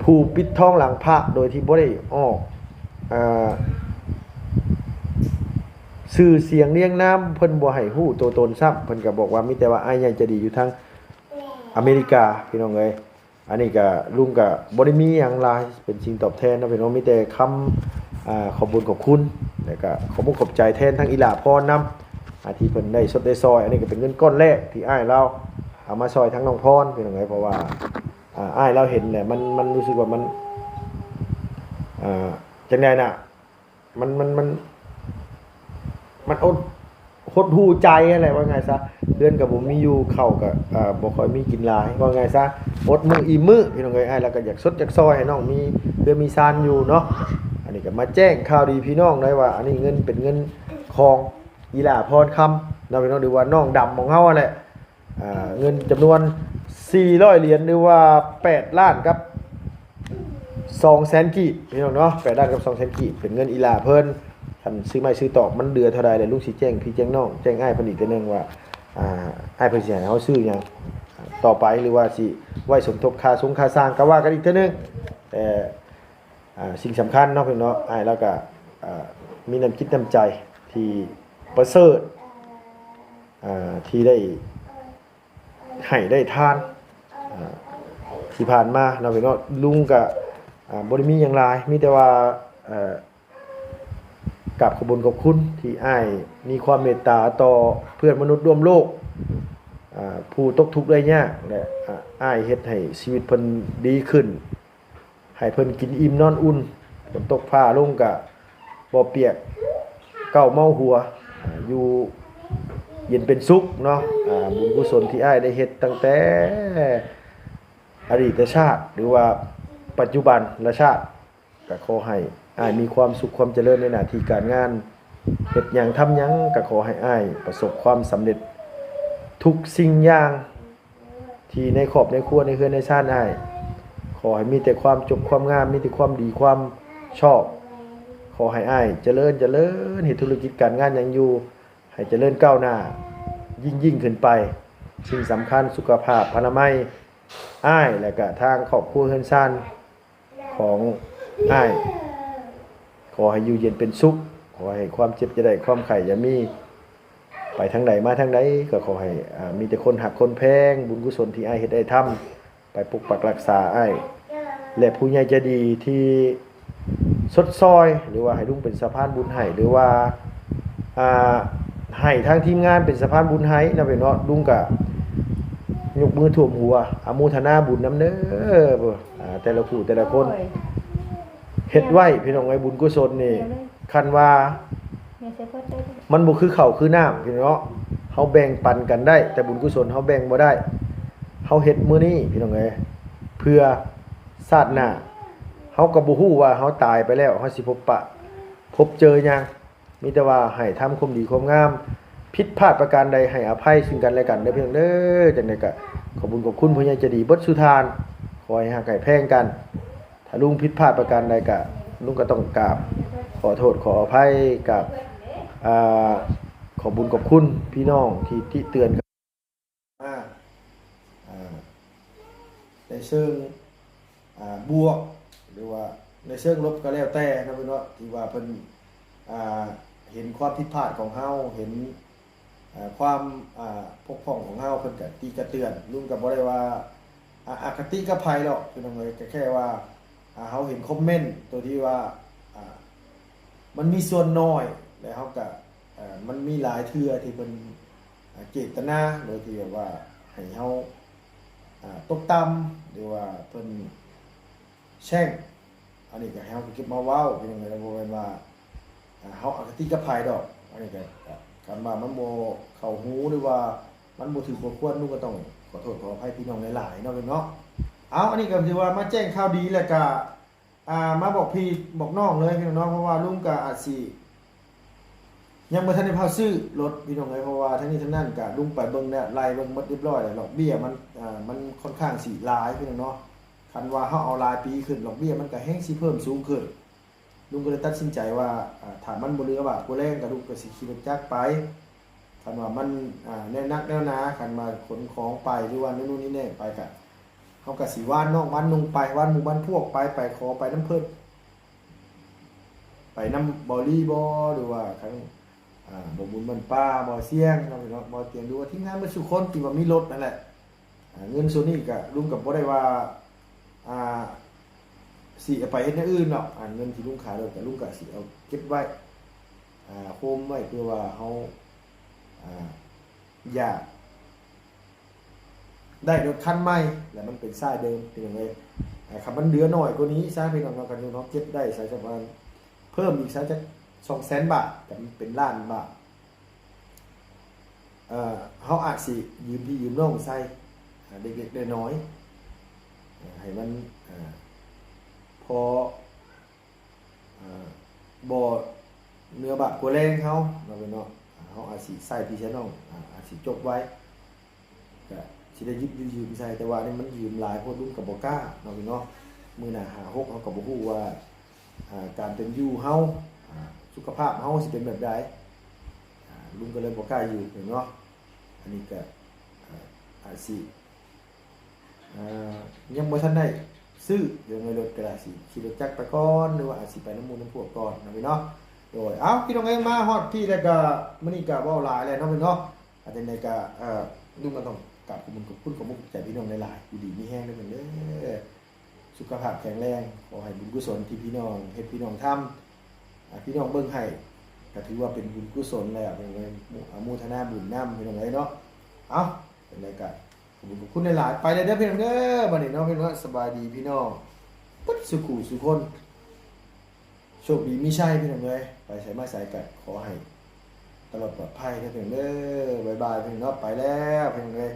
ຜູ້ປິດທອງຫຼັງພະ ໂດຍທີ່ບໍ່ໄດ້ອອກ ຊື່ສຽງລຽງນາມ ເພິ່ນບໍ່ໃຫ້ຮູ້ໂຕຕົນຊ້ຳ. ເພິ່ນກະບອກວ່າມີແຕ່ວ່າອ້າຍໃຫຍ່ໃຈດີຢູ່ທາງອາເມລິກາ ພີ່ນ້ອງເອີຍ. ອັນນີ້ກະ ລຸງກະບໍ່ໄດ້ມີຫຍັງຫຼາຍເປັນສິ່ງຕອບແທນເນາະພີ່ນ້ອງ ມີແຕ່ຄຳ ອ່າ ຂອບບຸນຂອບຄຸນ ແລ້ວກະຂອບອົກຂອບໃຈແທນທັງອີ່ຫຼ້າພອນນຳ ອ່າ ທີ່ເພິ່ນໄດ້ຊົດໄດ້ຊ່ອຍ. ອັນນີ້ກະເປັນເງິນກ້ອນແລກທີ່ອ້າຍລາວເອົາມາຊ່ອຍທັງນ້ອງພອນ ພີ່ນ້ອງເອີຍ ເພາະວ່າ ອ່າ ອ້າຍລາວເຫັນແລ້ວ ມັນ ມັນຮູ້ສຶກວ່າມັນ ອ່າ ຈັ່ງໃດນະ ມັນ ມັນ ມັນ ມັນອົດ ຫົດຫູ່ໃຈຫັ້ນແຫຼະ ວ່າງ່າຍຊະ. ເຮືອນກໍບໍ່ມີຢູ່ ເຂົ້າກໍ ເອີ ບໍ່ຄ່ອຍມີກິນຫຼາຍ ວ່າງ່າຍຊະ ອົດມື້ອີ່ມມື້ ພີ່ນ້ອງເອີຍ. ອ້າຍລາວກໍຢາກຊົດຢາກຊ່ອຍໃຫ້ນ້ອງມີເຮືອນມີຊານຢູ່ເນາະ. ອັນນີ້ກໍມາແຈ້ງຂ່າວດີພີ່ນ້ອງໄດ້ວ່າ ອັນນີ້ເງິນເປັນເງິນຂອງອີ່ຫຼ້າພອນຄຳເນາະ ພີ່ນ້ອງ ຫຼືວ່ານ້ອງດຳຂອງເຮົາຫັ້ນແຫຼະ. ອ່າ ເງິນຈຳນວນສີ່ຮ້ອຍຫຼຽນ ຫຼືວ່າແປດລ້ານກັບສອງແສນກີບ ພີ່ນ້ອງເນາະ ແປດລ້ານກັບສອງແສນກີບ ເປັນເງິນອີ່ຫຼ້າເພິ່ນ. ຄັນຊື້ໄມ້ຊື້ຕອກມັນເຫຼືອເທົ່າໃດ ແລ້ວລຸງຊິແຈ້ງພີ່ແຈ້ງນ້ອງ ແຈ້ງອ້າຍເພິ່ນອີກເທື່ອໜຶ່ງວ່າ ອ່າ ອ້າຍເພິ່ນຊິໃຫ້ເຮົາຊື້ຫຍັງຕໍ່ໄປ ຫຼືວ່າຊິໄວ້ສົມທົບຄ່າຊົງຄ່າຊ່າງ ກໍວ່າກັນອີກເທື່ອໜຶ່ງ. ແຕ່ ອ່າ ສິ່ງສຳຄັນເນາະ ພີ່ນ້ອງເນາະ ອ້າຍລາວກໍ ອ່າ ມີນ້ຳຈິດນ້ຳໃຈທີ່ປະເສີດ ອ່າ ທີ່ໄດ້ໃຫ້ໄດ້ທານ ອ່າ ທີ່ຜ່ານມາເນາະພີ່ນ້ອງ. ລຸງກະ ອ່າ ບໍ່ໄດ້ມີຫຍັງຫຼາຍ ມີແຕ່ວ່າ ເອີ ກາບຂອບບຸນຂອບຄຸນທີ່ອ້າຍມີຄວາມເມດຕາຕໍ່ເພື່ອນມະນຸດຮ່ວມໂລກ ອ່າ ຜູ້ຕົກທຸກໄດ້ຍາກ ແລະ ອ່າ ອ້າຍເຮັດໃຫ້ຊີວິດເພິ່ນດີຂຶ້ນ ໃຫ້ເພິ່ນກິນອີ່ມນອນອຸ່ນ ຝົນຕົກຟ້າລົງກະບໍ່ປຽກເກົ້າເມົາຫົວ ອ່າ ຢູ່ເຢັນເປັນສຸກເນາະ. ອ່າ ບຸນກຸສົນທີ່ອ້າຍໄດ້ເຮັດຕັ້ງແຕ່ອະດີດຊາດ ຫຼືວ່າປັດຈຸບັນລະຊາດ ກະຂໍໃຫ້ອ້າຍມີຄວາມສຸກຄວາມຈະເລີນໃນໜ້າທີ່ການງານ ເຮັດຫຍັງທຳຫຍັງກະຂໍໃຫ້ອ້າຍປະສົບຄວາມສຳເລັດທຸກສິ່ງຢ່າງ ທີ່ໃນຄອບໃນຄົວໃນເຮືອນໃນຊານອ້າຍ ຂໍໃຫ້ມີແຕ່ຄວາມຈົບຄວາມງາມ ມີແຕ່ຄວາມດີຄວາມຊອບ. ຂໍໃຫ້ອ້າຍຈະເລີນ ຈະເລີນ ເຮັດທຸລະກິດການງານຫຍັງຢູ່ ໃຫ້ຈະເລີນກ້າວໜ້າ ຍິ່ງໆຂຶ້ນໄປ. ສິ່ງສຳຄັນສຸຂະພາບອະນາໄມອ້າຍ ແລະກະທາງຄອບຄົວເຮືອນຊານ ຂອງອ້າຍ ຂໍໃຫ້ຢູ່ເຢັນເປັນສຸກ ຂໍໃຫ້ຄວາມເຈັບຢ່າໄດ້ ຄວາມໄຂ້ຢ່າມີ ໄປທາງໃດມາທາງໃດ ກໍຂໍໃຫ້ ອ່າ ມີແຕ່ຄົນຮັກຄົນແພງ. ບຸນກຸສົນທີ່ອ້າຍເຮັດໄດ້ທຳ ໄປປົກປັກຮັກສາອ້າຍ ແລະ ຜູ້ໃຫຍ່ໃຈດີທີ່ຊົດຊ່ອຍ ຫຼືວ່າໃຫ້ລຸງເປັນສະພານບຸນໃຫ້ ຫຼືວ່າ ອ່າ ໃຫ້ທາງທີມງານເປັນສະພານບຸນໃຫ້ນະເວເນາະ. ລຸງກະຍົກມືຖ້ວມຫົວ ອະໂມທະນາບຸນນຳເດີ ອ່າ ແຕ່ລະຜູ້ແຕ່ລະຄົນ ໂອ້ຍ ເຮັດໄວ້ພີ່ນ້ອງເອີຍ. ບຸນກຸສົນນີ້ ເອີ ຄັນວ່າ ມັນບໍ່ຄືເຂົ້າຄືນ້ຳພີ່ນ້ອງເນາະ ເຮົາແບ່ງປັນກັນໄດ້ ແຕ່ບຸນກຸສົນເຮົາແບ່ງບໍ່ໄດ້. ເຮົາເຮັດມື້ນີ້ພີ່ນ້ອງເອີຍ ເພື່ອຊາດໜ້າ ເຮົາກໍບໍ່ຮູ້ວ່າເຮົາຕາຍໄປແລ້ວ ເຮົາຊິພົບປະພົບເຈີຫຍັງ. ມີແຕ່ວ່າໃຫ້ທຳຄວາມດີຄວາມງາມ ຜິດພາດປະການໃດໃຫ້ອະໄພຊຶ່ງກັນແລະກັນເດີພີ່ນ້ອງເດີ. ຈັ່ງໃດກໍຂອບບຸນຂອບຄຸນຜູ້ໃຫຍ່ໃຈດີເບິດສູ່ທ່ານ ຂໍໃຫ້ຮັກໃຫ້ແພງກັນ. ຖ້າລຸງຜິດພາດປະການໃດກະ ລຸງກໍຕ້ອງກາບຂໍໂທດຂໍອະໄພ ກາບ ອ່າ ຂອບບຸນຂອບຄຸນພີ່ນ້ອງທີ່ຕິເຕືອນກັນມາ ອ່າ ໃນເຊີງ ອ່າ ບວກ ຫຼືວ່າໃນເຊີງລົບກໍແລ້ວແຕ່ເນາະ ເນາະ ທີ່ວ່າເພິ່ນ ອ່າ ເຫັນຄວາມຜິດພາດຂອງເຮົາ ເຫັນ ອ່າ ຄວາມ ອ່າ ບົກຜ່ອງຂອງເຮົາ ເພິ່ນກະຕິກະເຕືອນ. ລຸງກະບໍ່ໄດ້ວ່າ ອາ ອະຄະຕິກັບໃຜດອກພີ່ນ້ອງເອີຍ ກະແຄ່ວ່າ ອາ ເຮົາເຫັນຄອມເມັນໂຕທີ່ວ່າ ອາ ມັນມີສ່ວນນ້ອຍ ແລະ ເຮົາກະ ອາ ມັນມີຫຼາຍເທື່ອທີ່ເພິ່ນ ອາ ເຈດຕະນາໂດຍທີ່ແບບວ່າໃຫ້ເຮົາ ອາ ຕົກຕ່ຳ ຫຼືວ່າເພິ່ນ ແຊ່ງ ອັນນີ້ກໍໃຫ້ເຮົາເກັບມາເວົ້າ ພີ່ນ້ອງເອີຍ ບໍ່ແມ່ນວ່າ ອ່າ ເຮົາອະຄະຕິກັບໃຜດອກ. ອັນນີ້ກໍ ກໍ ຄັນວ່າມັນບໍ່ເຂົ້າຫູ ຫຼືວ່າມັນບໍ່ຖືກບໍ່ຄວນ ລຸງກໍຕ້ອງຂໍໂທດຂໍອະໄພພີ່ນ້ອງຫຼາຍໆເນາະ ເນາະ. ເອົາ ອັນນີ້ກໍຖືວ່າມາແຈ້ງຂ່າວດີ ແລ້ວກໍ ອ່າ ມາບອກພີ່ບອກນ້ອງເລີຍພີ່ນ້ອງເນາະ ເພາະວ່າລຸງກໍອາດຊິ ຍັງບໍ່ທັນໄດ້ພາຊື້ລົດພີ່ນ້ອງເອີຍ ເພາະວ່າທັງນີ້ທັງນັ້ນກະລຸງໄປເບິ່ງແລ້ວ ໄລ່ເບິ່ງໝົດຮຽບຮ້ອຍແລ້ວ ດອກເບ້ຍມັນ ອ່າ ມັນຄ່ອນຂ້າງຊິຫຼາຍພີ່ນ້ອງເນາະ. ຄັນວ່າເຮົາເອົາຫຼາຍປີຂຶ້ນ ດອກເບ້ຍມັນກະແຮ່ງຊິເພີ່ມສູງຂຶ້ນ. ລຸງກໍເລີຍຕັດສິນໃຈວ່າ ອ່າ ຖ້າມັນບໍ່ເຫຼືອບາກບໍ່ແລງ ກະລຸງກະຊິຂີ່ລົດຈັກໄປ. ຄັນວ່າມັນ ອ່າ ແນວໜັກແນວໜາ ຄັນວ່າຂົນຂອງໄປ ຫຼືວ່າແນວນູ້ນນີ້ແນ່ໄປ ກະ ເຮົາກະຊິວານນ້ອງວານນຸ່ງໄປ ວານໝູ່ວານພວກໄປ ໄປຂໍໄປນຳເພິ່ນ ໄປນຳເບົາລີບໍ ຫຼືວ່າທາງ ອ່າ ບໍ່ບຸນບ້ານປ່າ ບໍ່ສຽງເນາະ ເນາະ ບໍ່ຕຽງ ຫຼືວ່າທີມງານເບິດສູ່ຄົນທີ່ວ່າມີລົດນັ້ນແຫຼະ. ອ່າ ເງິນສ່ວນນີ້ກະ ລຸງກະບໍ່ໄດ້ວ່າ ອ່າ ຊິເອົາໄປເຮັດແນວອື່ນດອກ. ອ່າ ເງິນທີ່ລຸງຂາຍລົດກະ ລຸງກະຊິເອົາເກັບໄວ້ ອ່າ ໂຮມໄວ້ ເພື່ອວ່າເຮົາ ອ່າ ຢາກ ໄດ້ລົດຄັນໃໝ່ ແລ້ວມັນເປັນຊາຍເດີມ ພີ່ນ້ອງເອີຍ. ອ່າ ຄັນມັນເຫຼືອໜ້ອຍກວ່ານີ້ຊະ ພີ່ນ້ອງເນາະ ຄັນເຮົາເກັບໄດ້ ໃສ່ສະປະມານເພີ່ມອີກຊະຈັກສອງແສນບາດ ກໍເປັນລ້ານບາດ. ເອີ ເຮົາອາດຊິຢືມພີ່ຢືມນ້ອງໃຊ້ ອ່າ ເລັກໆນ້ອຍໆ ໃຫ້ມັນ ອ່າ ພໍ ອ່າ ບໍ່ເໜືອບາກກວ່າແຮງເຮົາເນາະ ເນາະ. ເຮົາອາດຊິໃຊ້ພີ່ໃຊ້ນ້ອງ ອາດຊິຈົບໄວ ກະຊິໄດ້ຢືມໆໃຊ້ ແຕ່ວ່ານີ້ມັນຢືມຫຼາຍໂພດ ລຸງກະບໍ່ກ້າເນາະ ເນາະ. ມື້ໜ້າຫ້າຫົກ ເຮົາກະບໍ່ຮູ້ວ່າ ອ່າ ການເປັນຢູ່ເຮົາ ອ່າ ສຸຂະພາບເຮົາຊິເປັນແບບໃດ ອ່າ ລຸງກະເລີຍບໍ່ກ້າຢືມເນາະ. ອັນນີ້ກະ ອ່າ ອາດຊິ ອ່າ ຍັງບໍ່ທັນໄດ້ຊື້ ເລື່ອງໃນລົດກໍໄດ້ ຊິຂີ່ລົດຈັກໄປກ່ອນ ຫຼືວ່າອາດຊິໄປນຳໝູ່ນຳພວກກ່ອນເນາະ ພີ່ນ້ອງເນາະ. ໂດຍ ເອົ້າ ພີ່ນ້ອງເອີຍ ມາຮອດພີ້ແລ້ວກໍ ມື້ນີ້ກໍເວົ້າຫຼາຍແລ້ວເນາະ ພີ່ນ້ອງເນາະ. ອາ ຈັ່ງໃດກະ ເອີ ລຸງກໍຕ້ອງກາບຂອບຄຸນ ຂອບຄຸນ ຂອບອົກຂອບໃຈພີ່ນ້ອງຫຼາຍໆ ຢູ່ດີມີແຮງເດີພີ່ນ້ອງເດີ ສຸຂະພາບແຂງແຮງ ຂໍໃຫ້ບຸນກຸສົນທີ່ພີ່ນ້ອງເຮັດ ພີ່ນ້ອງທຳ ອາ ພີ່ນ້ອງເບິ່ງໃຫ້ ກໍຖືວ່າເປັນບຸນກຸສົນແລ້ວ ພີ່ນ້ອງເອີຍ ອະນຸໂມທະນາບຸນນຳ ພີ່ນ້ອງເອີຍເນາະ. ເອົ້າ ຈັ່ງໃດກໍຂອບຄຸນ ຂອບຄຸນຫຼາຍໆ ໄປແລ້ວເດີພີ່ນ້ອງເດີ ບັດນີ້ເນາະ ພີ່ນ້ອງເນາະ ສະບາຍດີພີ່ນ້ອງເບິດສູ່ຄູ່ສູ່ຄົນ ໂຊກດີມີໄຊພີ່ນ້ອງເອີຍ ໄປໃສມາໃສກໍຂໍໃຫ້ຕະຫຼອດປອດໄພເດີພີ່ນ້ອງເດີ ບາຍບາຍພີ່ນ້ອງເນາະ ໄປແລ້ວພີ່ນ້ອງເອີຍ.